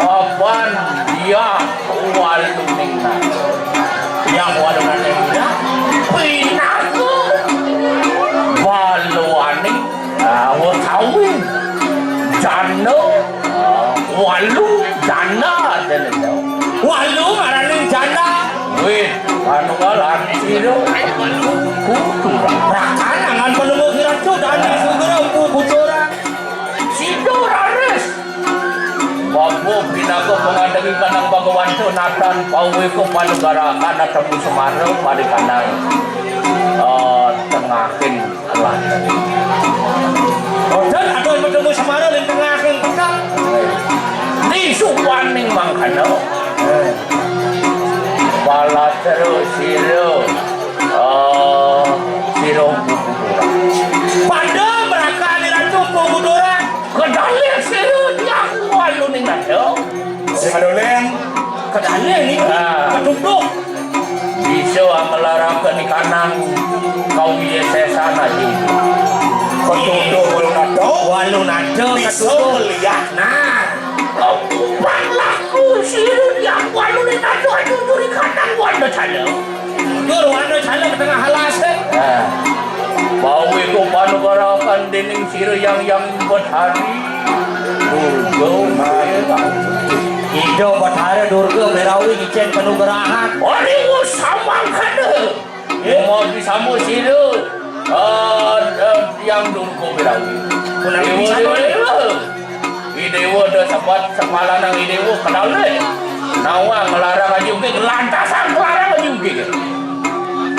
Apan dia walu ning nanu. Yang walu nanu pinaka waluaning Awa kawin. Jana. Walu jana dene. Walu maraning jana. Wih, anu ngalan sira. Kudu rakan angan penemu kiratu dane sugra empu buturan. Sida raris. Bawa pinaka pengandegi kanang Bhagawan Jonathan, pawika panugrahan atemu semara parikanang, eh, tengahing Boten adoh matemu semara ring tengahing peteng. Di supaning mangkana. Palatra sira, eh, sira. Pada merakan Ratu Puguduran. Kedalih sira tiang waluning nada. Sing ada leng. Kedalih niki. Ah. Ketutup. Bisa ngelarangke ikanang kawisésan aja. Ketutup walu nada. Walu nada bisa ketutup. Melihat. Nah. Ketupat laku sira yang walu nada aja nyuri kandang wanda cala. Dur wanda cala ke tengah alas, eh. Nah. Bawi ku panugarakan dening sira yang yang empat hari. Durga. Ida Betara Durga Merawi ngicén panugrahan. Ori usamang kada. Eh? Mau disambut sira. Ah, eh, yang Durga Merawi. Punapi Dewa, sama? Dewa, Dewa. I Dewa da sebat sepalanang I Dewa kedalih. Nawang ngelarang aja mungkin lantasan ngelarang aja mungkin.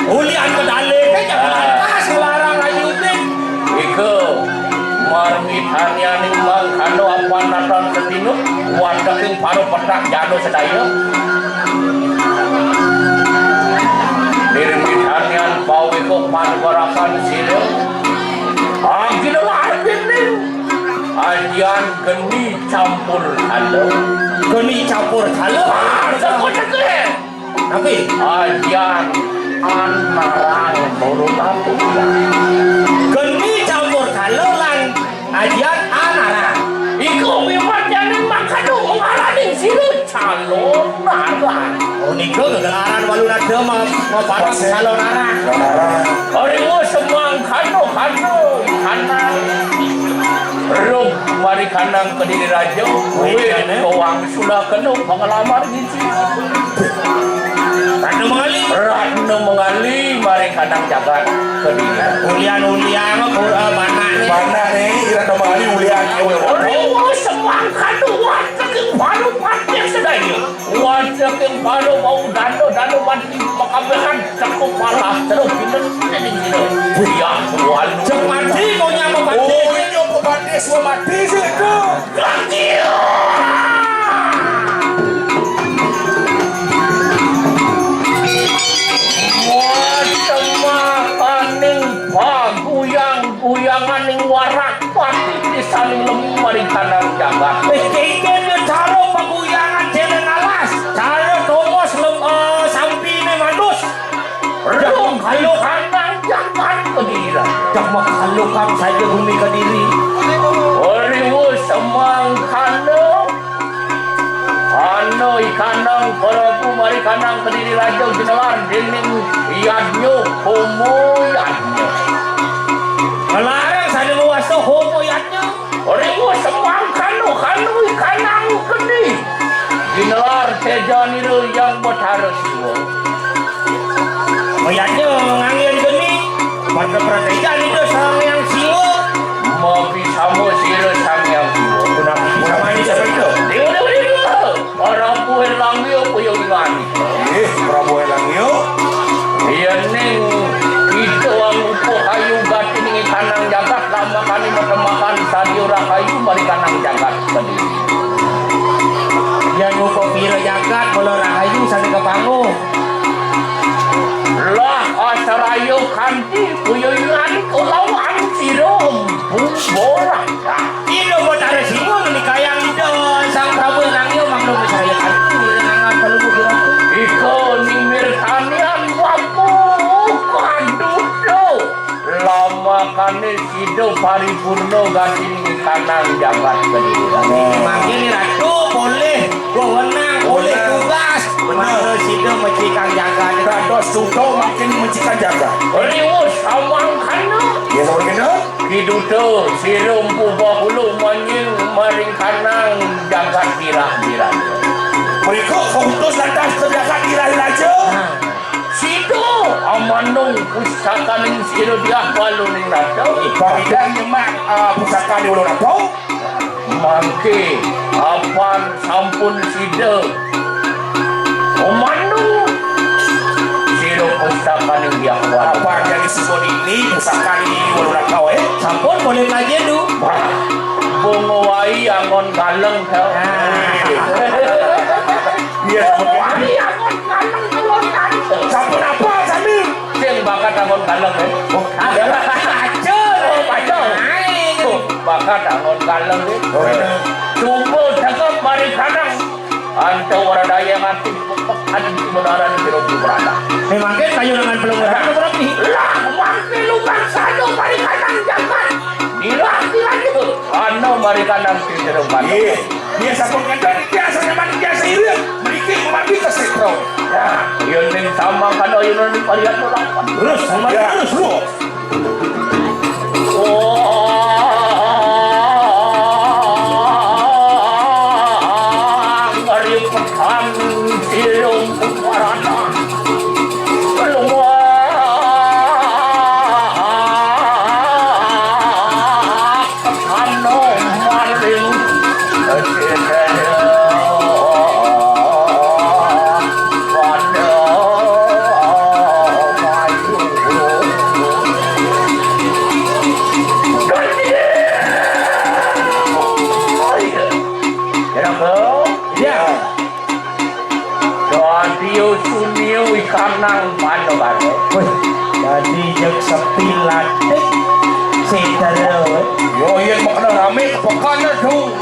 Ulian kedalih, eh, jangan lantas ngelarang aja mungkin. Ika marmitanianing mangkana apan natan sedina, wateking para petak jana sedaya. Parwarakan sira. Angkina ladene. Ajian geni campur tala. Geni campur tala? Ah, teka-teka. Tapi ajian anarang buru tatu. Geni campur tala lan ajian anarang. Iku miwah jane makadu mengaraning sira calon arang. Oh, nika gegelaran walu nada ma-, maparang calon arang. Calon arang. Ariwa semangkana-kana kanang. Rub marikanang Kediri Raja. Wih, wih, jane. Kawang sudah kena penglamar gitu. Ratna Mengali. Ratna Mengali marikanang jagat Kediri. Ulian-ulian, eh, banakne. Banakne, Ratna Mengali ulian, eh, wih. Ariwa semangkana, wah, saking baru pantes sedaya. Wajaking bala mau dana-dana mati makabehan cekup palah terus pinten ning dina. Buyah walu. Cek mati mau nyapa mati. Oh, iya, apa mati, semua mati sih itu. Lagi. Wah, semakaning paguyang-guyanganing warak. Pati pisaning lemu marikanang jagat. Wis kengken ya cara paguyangan dene ngalas. Cara tomos lem-, eh, sampine mandus. Rung kalu kanang jagat Kediri. Dah makalukan saja bumi Kediri. Oriwu semangkana. Ana ikanang Prabu marikanang Kediri Raja ginelar dening yadnya Homo Yadnya. Ngelarang sane mawasta Homo Yadnya. Ringu semangkana kanu ikanang geni. Ginelar tejanira Yang Betara Siwa. Homo Yadnya nganggen geni. Pada pratejanira Sang Hyang Siwa. Mabisama sira Sang Hyang Siwa. Punapi samani sapa itu? Dewa, dewa, dewa. Para buah langit apa yang ngani? Eh, Prabu Elang yo. Yening kita wong upuh ayu gati ning kanang jagat lamakane metemakan sadia rahayu mari kanang jagat Kediri. Yen upo pira jagat mula rahayu sane kepanguh. Lah asraya kanthi kuyuyan kulawan sira empu borak. Ida Betara Singa ngenikayang Ida Sang Prabu Nangya mangda percaya kanthi nangan pelungguh Ratu. Ika ning mirsanian wapu kaduda. Lamakane sida paripurna gati ning kanang jagat Kediri. Mangkin Ratu polih wewenang, polih tugas. Bener. Mangda sida mecikang jagat. Dados duta mangkin mecikang jagat. Riwus samangkana. Ya, samangkana. Kiduta, sira empu bahula manying maring kanang jagat birah-birah. Mereka keutus lantas ke jagat birah raja. Nah. Sida amanung pusakaning sira diah waluning raja. Bagian nyemak, ah, pusakaning ulun raja. Mangke apan sampun sida. Omanu sira pustakaning Yang Kuat. Apa yang disebut ini pusakaning ini ulun rakau, eh? Sampun boleh belajar tu. Wah, bungo wai angon galeng, tau. Ah. Iya, bungo wai angon galeng, tau. Sampun apa, sami? Sing bakat angon galeng, eh? Oh, iya. Baca. Oh, baca. Hai. Oh, bakat angon galeng, eh. Oh, iya. Coba cakap mari kadang. Anto ora daya ngati pepek adi kebenaran di Robi Berada. Memang kan kayu dengan pelung berada berarti. Lah, mangke lu bangsa do mari kadang jagat. Dilah, dilah, dilah. Ano mari kadang di Robi Berada. Iya. Iya, sampun kenten, biasa nyaman, biasa irit. Mriki mati ke setro. Ya, yen ning samang kada yen ning parian ora. Terus, samang terus, lu. Wah, ngeri petan silung warana. Keluar. Ano maring sedaya pada mayu. Kenapa? Ya. Dadi sunio ikanang pada baru. Wih. Dadi jek sepi latik sing terus. Yo, yen makna rame kepekan, Dong.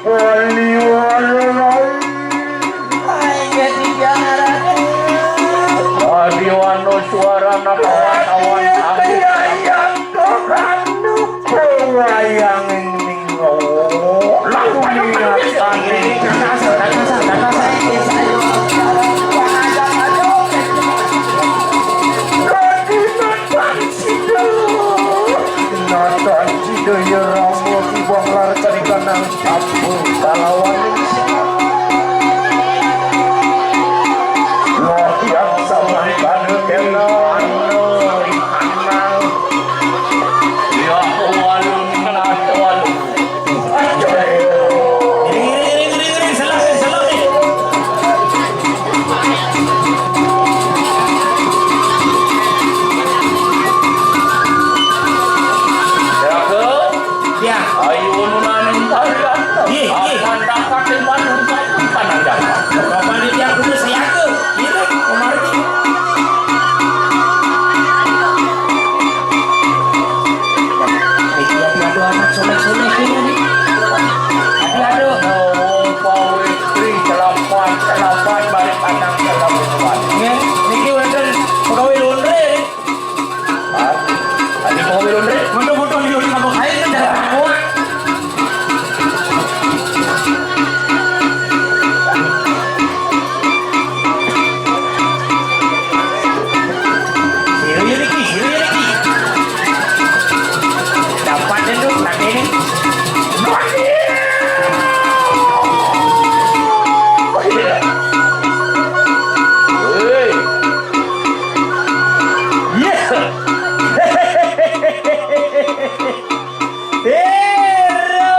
Wali wali. Ayo, tiga arah. Dadi wano suara nakawan awan angin. Kayang kok anu wayang ning. Lah, dunia tani. Natan sida ya Rama tiwang lar kanikanang sabung kalawan. Loh, yang samangkana kena. Ya, walun, walun. Ya. Ayo, nunaning tarian. Iya, iya. Akan dapat lima puluh satu panandakan. Bapak ini yang kudu siaga. Ini, kemarin ini. Iki ati aduh anak soleh-soleh ini nih. Ati aduh. Wong pawitri celapan, celapan balik anak dalam lingkungan. Nggih, niki wonten pegawai laundry. Ah, ati pegawai laundry. Foto-foto di laundry mabok air kan jangan mabok. Sira ya niki, sira ya niki. Dapat itu, tapi ini. Hei. Iya. Hero.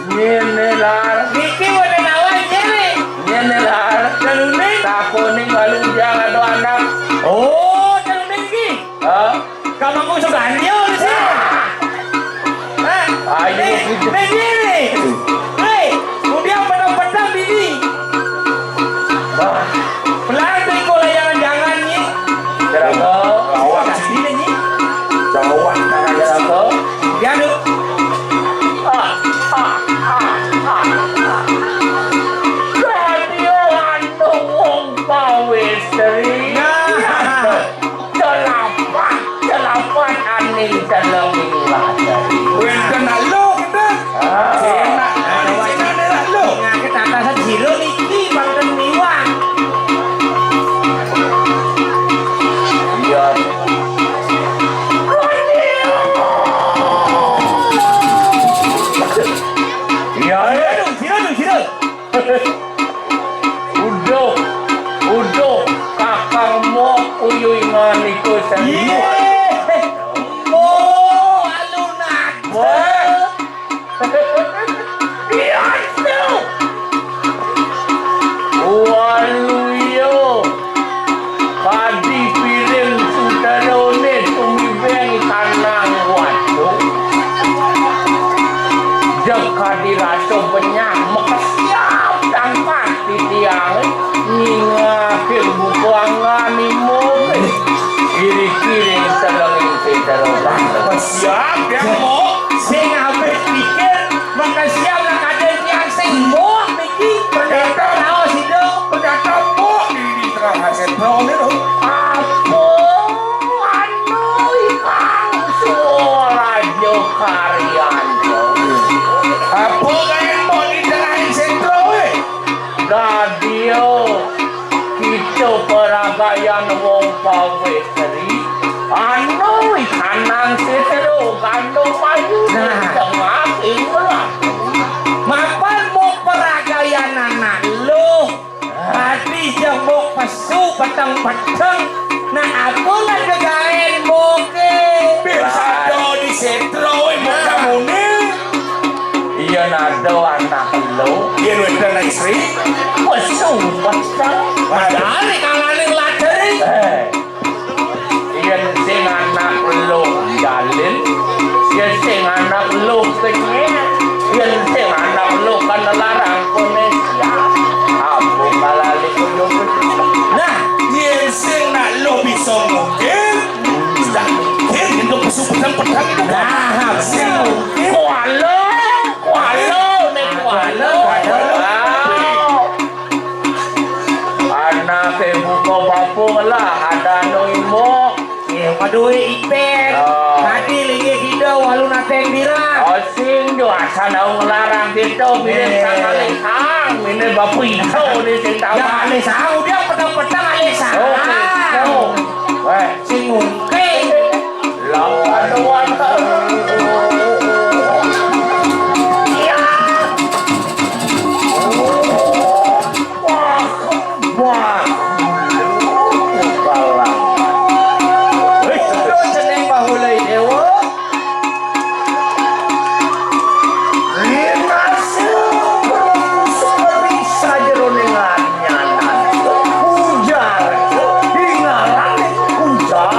Ngene, Lar. Niki wonten awak ngene. Ngene, Lar. Teluning. Takoning walu jang atau anak. Oh, teluning iki. Hah? Kamu aku suka anjir di sini. Hah? Ayo, eh, gitu. Ning ngene. Hei, udah petang-petang ini. Bah. Pelan tuh iko layangan jangan nih. Kenapa? Lawan. Kasih ini nih. Jawab tangan satu. Ya, Dok. Ah, ah, ah, ah, ah. Radio anu wong pawitri. Nah. Celapat, celapat aning dalam minggu. Wénten nak lho, kinten. Ah. Enak. Nah, coba ini enak lho. Ngake tatasan jero niki, Bang, ten miwah. Iya. Iya, iya. Jero, jero, jero. Uduh, uduh, kakang mok uyuy ngan iku sing. Iya. Mok alun-alun. Mok. Iya, itu. Waluya. Kadi piring sudarane tumibeng kanang watu. Jeg kadi rasa benyah makesiab tangkat titiang ngingake buku angani moge. Iri-kiring selenging sing terobang. Makesiab, ya, Mo. Sing habis pikir, makesiab nak ada tiang sing mo. Pendeta. Pendeta. Naos, Ido. Pendeta, Bu, di, di tengah hasil, Bu, ini, loh. Apa anu ikang suara Jokaryanto? Apa kain, Bu, di tengah hasil, Bu, eh? Dadio, kita peragayan wong pawitri. Anu ikanang sitero gandong payu. Nah. Tengah ing. Mapan mok peragayan anak luh. Ati jeng mok pesu peteng-peteng. Nah, aku nang gegaen moke. Bisa do di setro, eh, mok. Nah. Kamune. Iya, nado anak luh. Iya, wénten istri. Pesu peteng. Waduh. Dari kalane nglajari. Eh. Yen sing anak luh jalin, yen sing anak luh kenyel, yen sing anak luh kan larang kone siap. Apa kalali kudu. Lah, ada nu imbo. Eh, madué ipén. Oh. Tadi linggih sida walu nateng dirah. Oh, sing jo asal nau ngelarang kita, pilih sang alih sang, ini bapu iso di sing. Ya, tawang. Alih sang, udah petang-petang alih sang. Oke, so. Weh. Sing mungkin. Lawan, lawan. Ya. Wah, wah. Kalah. Wis, jeneng Bahulai Dewa. Rinasé berungsuri sajeroning anyanan. Ujar, ingarané ujar.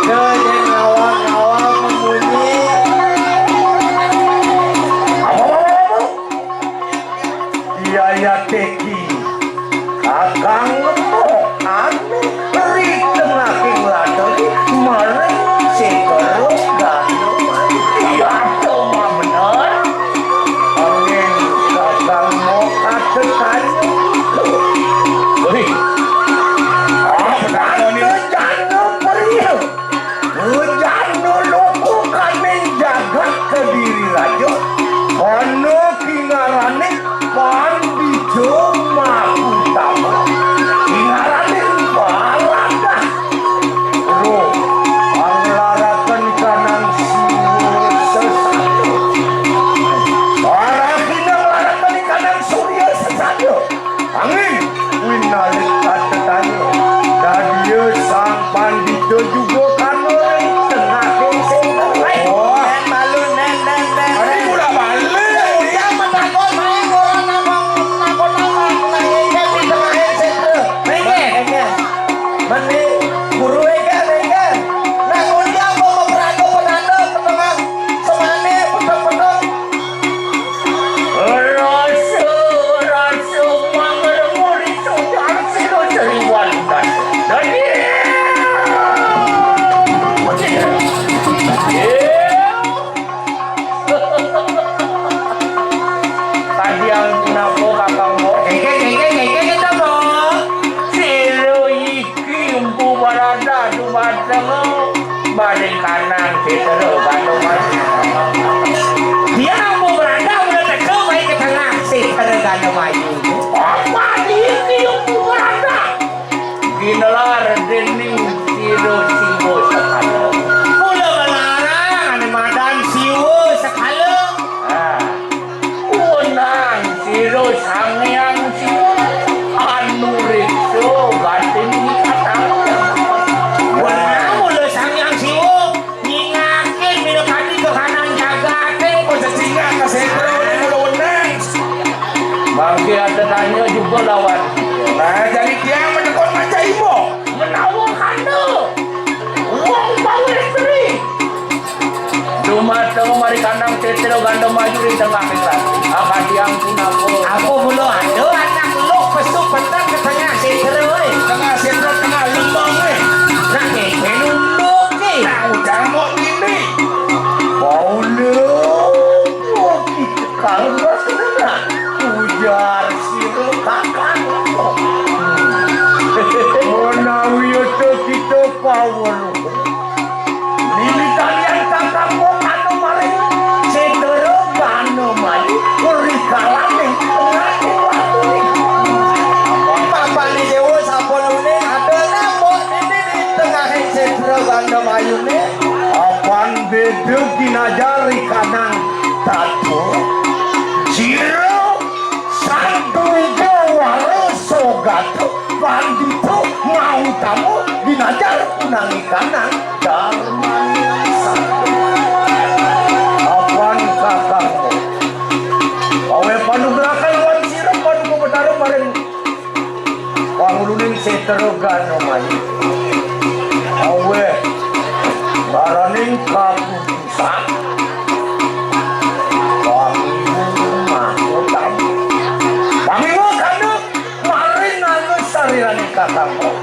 Daya ngawang-ngawang memunyi. Apa, apa, apa? Yaya Teki, kakang ngemok anu ri tengahing ladon maring Segara Gana. Iya, to mah bener. Angin kakang mau katekanyo. Wih. Apa takon ini? Jana perih. Hujan nuluku kaning jagat Kediri Raja, ana kingarané Pandita Mahutama. Kingarané Baladah. Roh, panglaraken kanang Siwa sesada. Arahina nglaraken kanang Surya sesada. Angin, winalik katetanyo. Dadia sang pandita juga kana ring tengahing sing. Wah. Nén malu, nén, nén, nén. Adi mula balik. Ujang matakon, main orang nambang, nakon nambang, nanging kan di tengahing sing. Mengke. Mengke. Mending guru ega, ega. Nang ujang mau berada penanda, penengah, semane, peteng-peteng. Rasa, rasa mangremu ri sojar sira sriwan dan. Dadi. Kadiang punapa, Kakang Mbok? Keke, keke, keke, kita, Mbok. Sira Ki Empu Baradah dumateng Bali Kanang Setra Gandamayu. Dia Empu Baradah udah teka baik ke tengah Setra Gandamayu. Apa dia Ki Empu Baradah? Ginelar dening Sira Siwa Sekala. Mula melarang ane madan Siwa Sekala. Ah. Wenang sira Sang Hyang Siwa anu riksa batin katang. Wenang mula Sang Hyang Siwa nyingakin minakadi kahanan jagate. Oh, sesingak ka sentro ni mula wenang. Mangke ada tanya juga lawan. Nah, jadi tiang menekut macam ibu. Menawa kana wong pawestri. Dumateng Marikandang Tetelo Gandamayu ri tengah iklan. Akadiang punapa? Apa mula ada anak luk pesu peteng ke tengah setra, oi? Tengah setra, tengah lembang, eh. Nak ngene nunduk, eh. Nak ujar mok ini. Paula, kita karena senang. Ujar sira kakang. Menawi ada kita pawon. Lili kalian kakang kok anu maring Cedera Gana Mayu, uri kalaning tengahing watu ni. Papan ni Dewa sampun uning, ada nambok ini di tengahing Cedera Gana Mayu ni. Apan beda ginajar ri kanang tatu. Jiro Sanduga Wara Sogata. Pandita Mahutama ginajar punangi kanang darmani satu. Apan kakang. Awe panugrahan wan sira paduka betara maring panguluning setra Gana Mayu. Awe baraning kaputusan. Pangiwu mahutama. Pangiwu kanduk. Maring anu sarirane kakangku.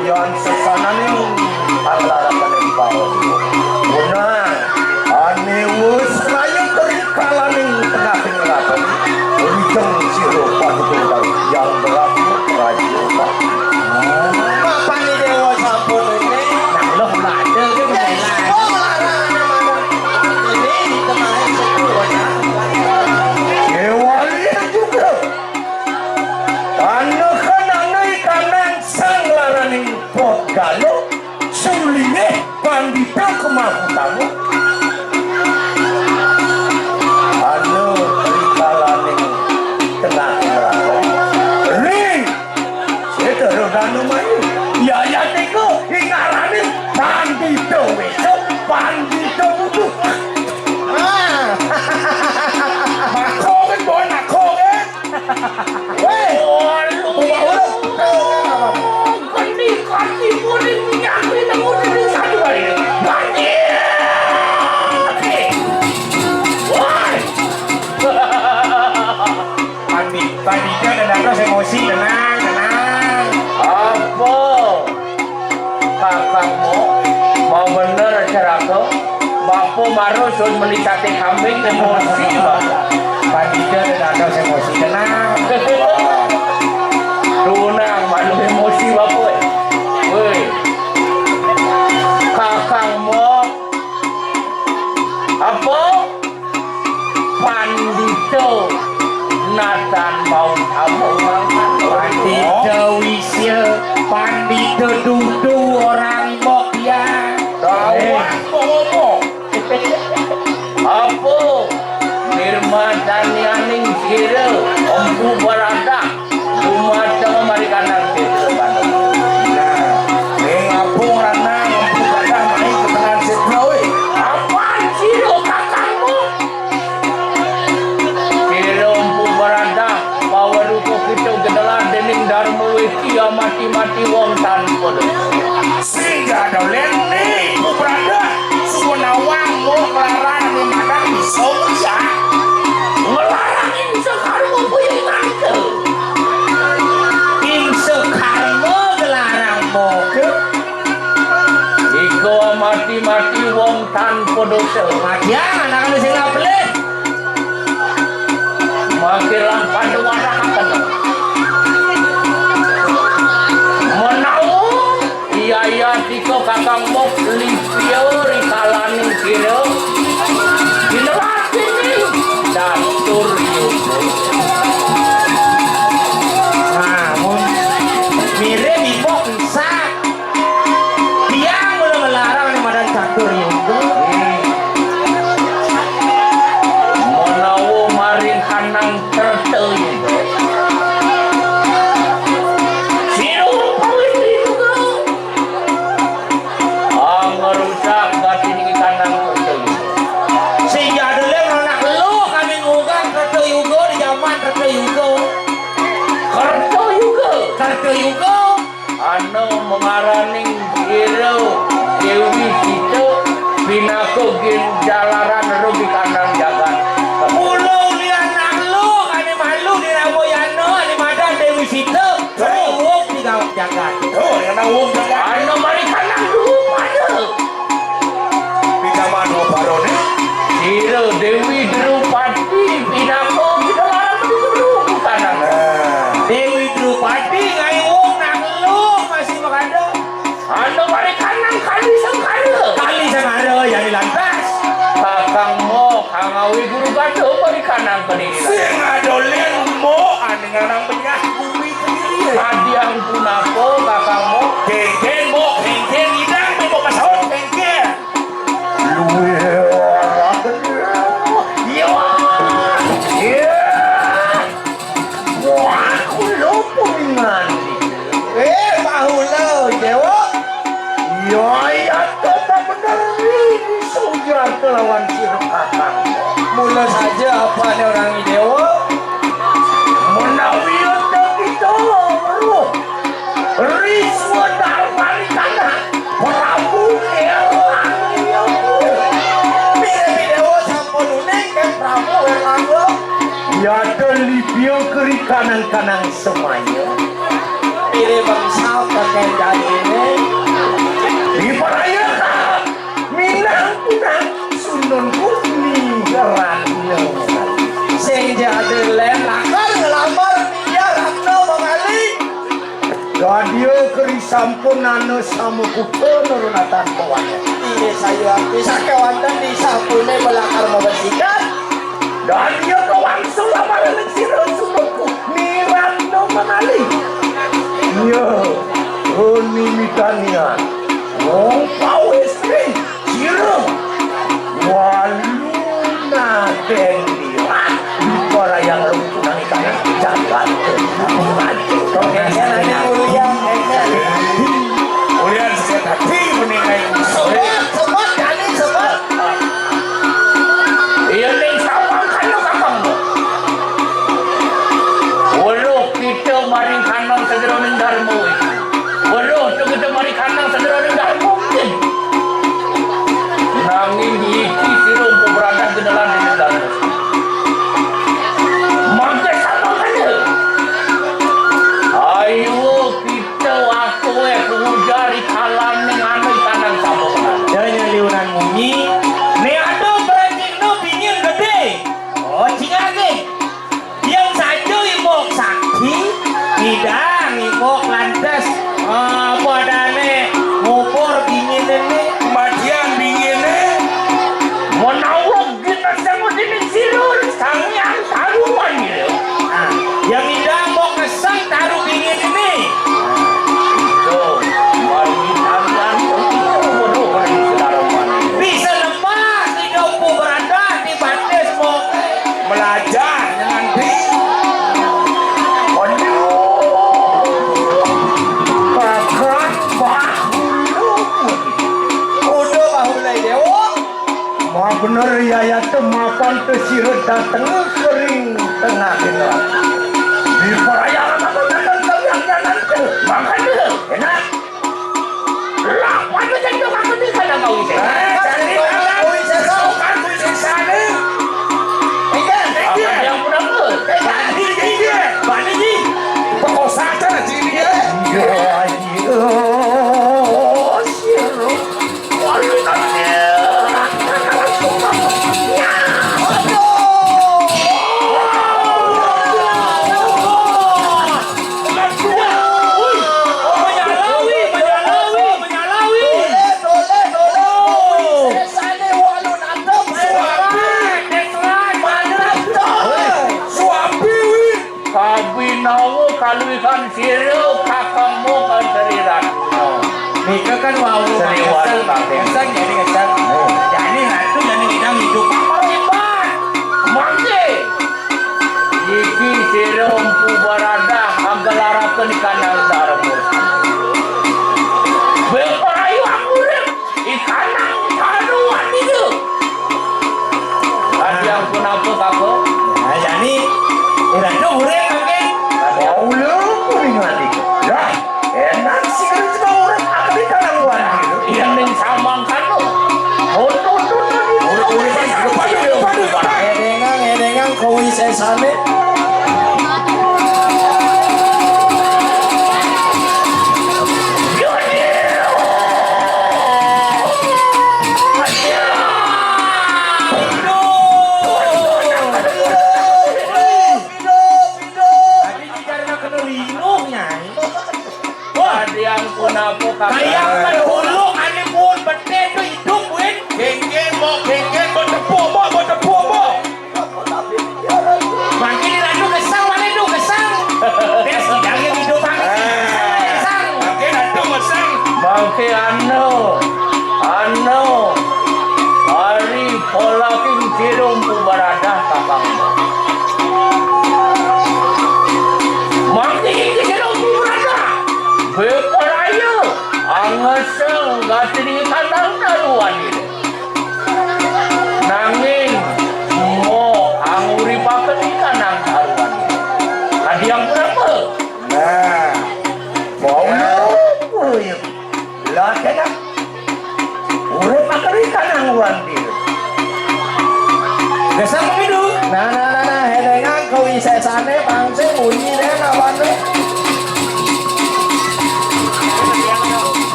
Yan sesananing panglarakaning paon. Wenang, ane wus raya kerikalaning tengahing lakon. Baru sun meni sate kambing emosi, Bapa. Pandita dados emosi tenang. Tunang malu emosi, Bapa. Woi. Kakang Mok. Apa? Pandita natan mau sama orang kan. Pandita Wisya, Pandita Dudu orang Mok ya. Gawat, eh. Apa? Apa? Nirmadanianing sira, Empu Baradah, dumateng mari kanang Setra Bandung. Nah, ning apung ranang Empu Baradah mai ke tengah Setra, wé. Apan sira kakangmu? Sira Empu Baradah, pawerupa kita gedelan dening Darma Wesi, amati-mati wong tanpa dosa. Sing jadolén né, Empu Baradah, suba nawang Mbok nglarang né madan bisa bisa. Nglarang Ingsa Karma boya ngangka. Ingsa Karma nglarang Mbok. Ika mati-mati wong tanpa dosa. Matian anak anu sing lapelih. Mangké lan pada warakaken. Menawa iya, iya, tika kakang Mbok lipia rikalaning kira. Dinelat ini catur yuga. Nah, mun mirip Mbok bisa. Tiang mula melarang ning madan catur yuga. Menawa maring kanang kerta yuga. Sirup pawitri yuga. Ah, ngrusak gati ning kanang kerta yuga. Sing jadulé anak lu kami ngugang kerta yuga di jaman kerta yuga. Kerta yuga. Kerta yuga. Ana mangaraning ira Déwi Sita pinaka gin jalaran rugi kanang jagat. Mula ulian anak lu kami malu di Ramayana, di madan Déwi Sita. Tuh. Wong di gawak jagat. Tuh, yang nang wong jagat. Ana mari kanang dulu pada. Pitaman Oparoné. Sira Déwi Drupadi pinaka kita larang dulu kanang. Nah. Déwi Drupadi ngai wong nang lu masih makada. Ana mari kanang kali sangkara. Kali sangkara yang lantas. Kakang Mbok, kang awi guru gada mari kanang kediri. Sing adolén Mbok aning ngarang benyah bumi kediri. Adiang punapa, kakang Mbok? Kéngkén, Mbok, kéngkén, idang, Mbok, pasaut, kéngkén. Luwih ora kenal. Iya. Iya. Wah, kula puningan. Eh, bahula, Déwa. Iya, iya, tetep bener. Ini Sujata lawan sira kakang. Mula saja apané orang Déwa. Menawi ento kita weruh Riswa Darmanikana, Prabu Erlangga. Bilih Déwa sampun uning kén Prabu Erlangga. Yata lipia keri kanang-kanang semaya. Bilih bangsa kakén dadiné. Diparayaka minangkuna sunun putri Ratna. Sing jadulén lakar nglamar Nia Ratna Mangali. Dadia keri sampun ana sama kuta nurunatan pawana. Inggih sayuwakti sakéwanten di sapuné balakar mabesikan. Dadia kawangsul lamaran sira sumengku Ni Ratna Manali. Ya, Roni Mitanian. Wong pawis ring sira. Walu nadén liwat. Diparayang lungkunang ikan jagat. Ulian sekian hati meningai. Sebat, sebat, Dani, sebat. Iya, ning sawang kana kakang. Weruh kita maring kanang sajeroning darma. Weruh kita maring kanang sajeroning darma. Nanging iki sira mpu beradah genelan dening darma. Temapan te sira dateng kering tengah generasi. Di perayaan apa dateng tengah generasi? Makanya, enak. Lah, pada jantung aku ni kadang kau isi. Eh, jadi kadang kau isi, suka kau isi sana. Iya, iya. Apa yang pun apa? Eh, bani, iya, bani ni. Pekosa aja lah sini, ya. Iya, iya. Sira. Kabinawa kaluihan sira kakangmu kan Sri Ratu. Nika kan wau Sri Walu Kakang. Ngesek jadi ngesek. Oh. Jani Ratu jani ngidang idup apa hebat? Mangke. Iki sira Empu Baradah anggelaraken kanang darma. Bepayu aku urip. Ikanang karuan itu. Kadiang punapa, Kakang? Nah, jani, Ratu urip mangke. Kaula kuning ati. Lah, enak sih kalau cuma urip aku di karuan gitu. Yang ning samang kanu. Urip, urip, urip, urip, urip, urip. Edengang, edengang, kowi sesane. Kadiang punapa, Kakang? Kayang pendahulu ane pun betin tu idup, Win. Genggen, mbok, genggen, mbok tepuk, mbok, mbok tepuk, mbok. Mangke Ratu gesang, mangke Ratu gesang. Wis, sidang yang hidup mangke. Ah. Gesang. Mangke Ratu gesang. Mangke anu, anu, ari polaking sira Empu Baradah, Kakang. Mangke iki sira Empu Baradah. Beperaya, angeseng, gatri kandang karuan ini. Nanging, mo anguripaken ikanang karuan. Kadiang punapa? Nah, mau lupa ya. Lah, kena. Urip aken ikanang karuan dia. Gesang pemilu. Nah, nah, nah, nah, hedengang kawisesane pangse bunyi deh, kawan deh.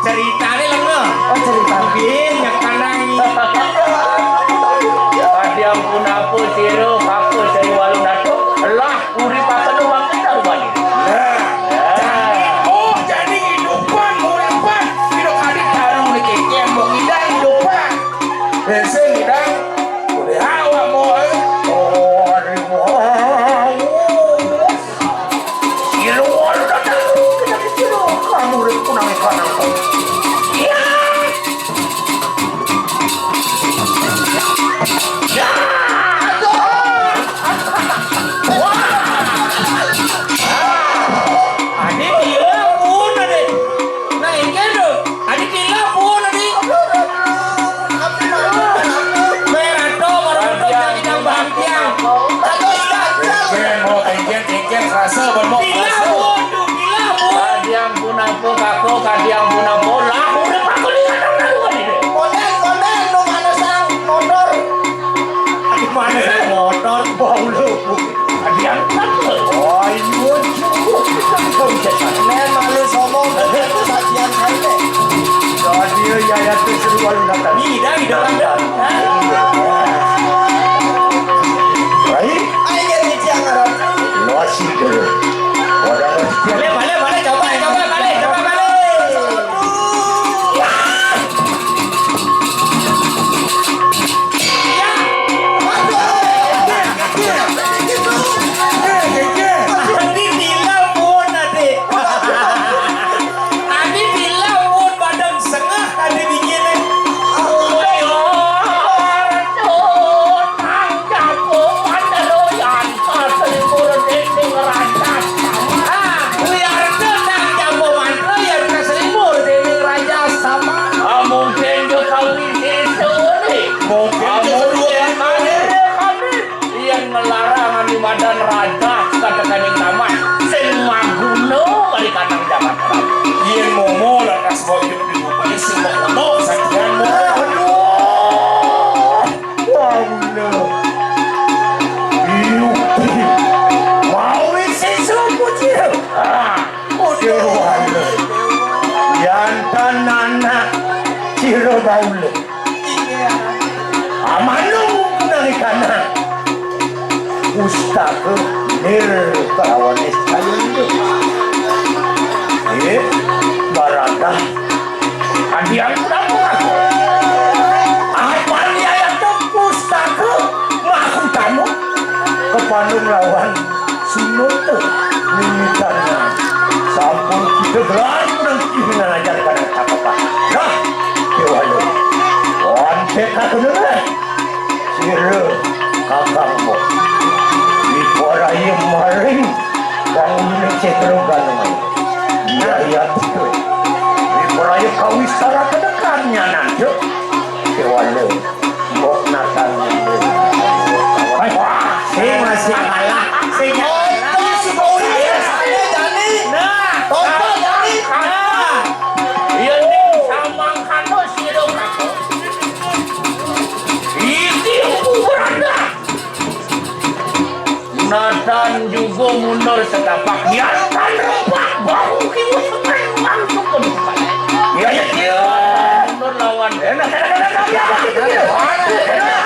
Ceritane lenga. Oh, cerita. Nggih, nyekanang. Kadiang punapa sira, Kakang Sri Walunato? Lah, uripaken wong kita rupane. Nah. Nah. Oh, jadi ngidupan, nguripan. Pira kali daru niki, yen mbok ngidang ngidupan. Sing ngidang, oleh awakmu, eh. Oh, aduh. Sira Walunato, kita kecil, kamu urip kunang ikanang. Iya. Ya! Wah! Adi gila pun, Adi. Nah, iki lho. Adi gila pun, Adi. Berato, baru betul, kita bangkiang. Engken, oh, engken, engken, rasa, bener, rasa. Gila pun, gila pun. Kadiang punapa, Kakang, kadiang punapa? Lah, urip aku ning kadang daluan iki. Konden, konden, nu manesang motor. Aduh, manesang motor, bau lu. Kadiang punapa? Oh, iya, cukup. Kita bisa bicara. Nen malu sombong, sajian saya. Jadi, ya, ya, tuh seru, walu datang. Ih, dah, dah, dah. Hah? Baik. Ayo, Ratu. Masih dulu. Wadah masih. Boleh, boleh, boleh. Coba, coba, balik, coba, balik. Ya. Tadi bilang pun, Adik. Tadi bilang pun, badan sengah tadi bikinnya. Pustaka nir kalawan niscaya inggih. Nggih, baradah. Adian Prabu Agung. Apan nyayata pustaka mahutama kapanung lawan Sunata mimitangan. Sampun kita gelar menang kihinan ajar kadang cakepan. Nah, Dewala. Ontek kakenere. Sira kakang mo. Diparaya maring panguluning setra ganungan. Iya, iya, betul. Diparaya kawistarake dekan nyanan, Cuk. Dewala. Mbok Nathan. Wah, sing masih kalah. Sing kalah. Nah, Tompo Jani. Nah. Iya, ning samangkana sira kakang. Iki Empu Berada. Nathan juga mundur setapak. Yantan rempak bahu kiwa semen langsung ke depan. Ya, ya, ya. Mundur lawan. Enak, enak, enak, enak, enak, enak. Aduh, enak.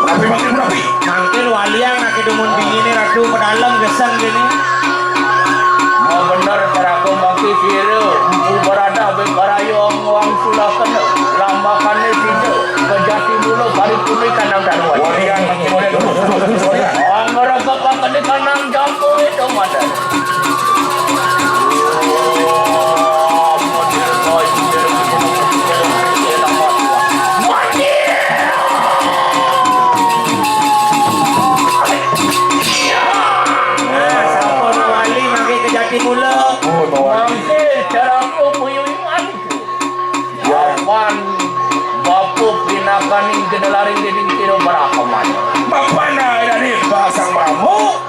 Rapi, rapi, rapi. Mangkin walian ake dumun bingine Ratu Pedalem geseng kene. Mau bener caraku mangki sira, Empu Baradah bebaraya ngwang sulakena, lambakane sida, kejati mula paripurni kanang daruan. Walian mangki walian terus, terus, terus, walian. Anggrek apa kene kanang jambu itu, Madan? Nah, sampun wali mangke kejati mula. Oh, no. Mangke caraku buyuing aniku. Ya. Apan bapa pinakaning genelaring dening kira Brahmana. Bapana dadi basang Brahma.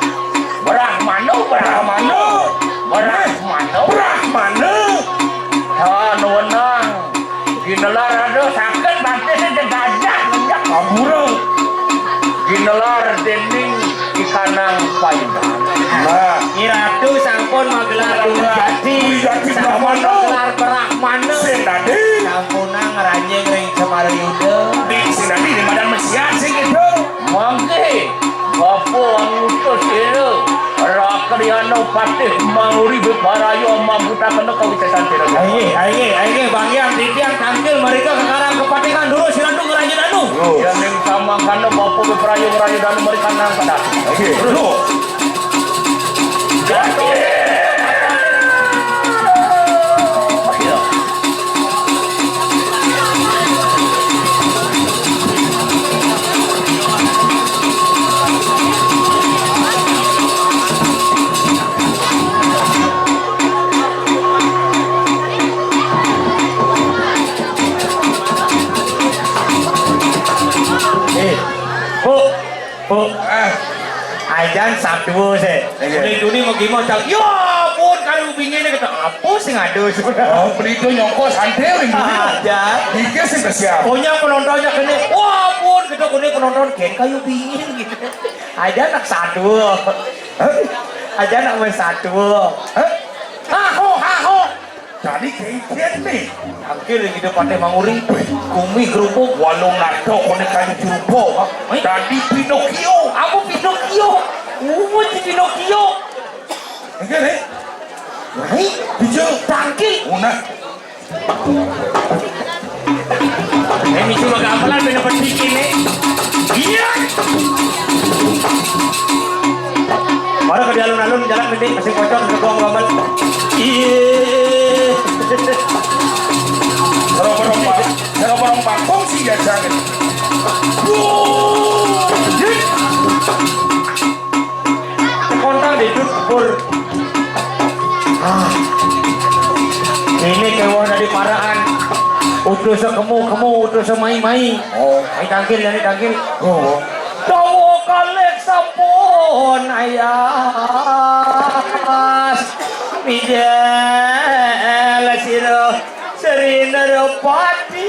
Brahmana, Brahmana. Brahmana. Brahmana. Tan wenang. Ginelar ada sakit batis gajah menjak kabura. Ginelar dening ikanang payudan. Nah, I Ratu sampun magelar Dwi Jati. Dwi Jati sampun Brahmana. Magelar Brahmana. Sing dadi. Sampunang ranjing ring Semara Yuda. Di sing dadi di badan mesiat sing itu. Mangke, Bapa Anguta Sela, Rakriana Patih Manguri bebaraya mambutakena kawisesan sira. Aye, aye, aye, Bang Hyang, titiang tangkil mereka ke karang kepatihan dulu, sira tu ngerayu danu. Terus. Yang ning samangkana Bapa bebaraya ngerayu danu mereka nang pada. Oke, terus. Eh, Bu. Bu. Ah. Ajan sabda sih. Iya. Tuni-tuni mau gimana, Cang? Ya ampun, kayu bingin kita apa sih ngadus? Oh, beli itu nyongko santai, Win. Ajan. Iki sing kesian. Punya penontonnya kene. Wah, ampun, kita kene penonton gen kayu bingin gitu. Aja anak satu. Hah? Aja anak main satu. Hah? Haho, haho. Tadi keiken nih. Tangkil yang hidup Patih Manguri. Wih, kumi kerupuk. Walung nado kone kayu cerupo. Hah? Tadi Pinocchio. Apa Pinocchio? Umur si Pinocchio. Enggak nih. Naik. Bijil. Tangkil. Una. Eh, misi magamelan, ben dapat bikin, eh. Iya. Mara ke di alun-alun, jalan penting, masih kocok, ke gong gomel. Iya. Terus, terus, Pak. Terus, terus, Pak. Kongsi ya, jangan. Wuh. Kontang di dubur. Ah. Ini kewah dari paraan. Utus sekemu-kemu, utus semai-mai. Oh. Mai tangkil, ya, ini tangkil. Oh. Dawa kalih sampun ayas. Mijel sira Sri Narapati.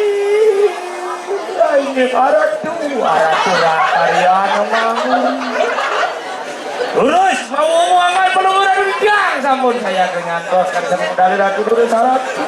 Aratu, aratu, rakarya anu mangun. Lurus, mau muangan peluru, Ratu Ujang, sampun saya nyantos kan, sampun dari Ratu, lurus, aratu.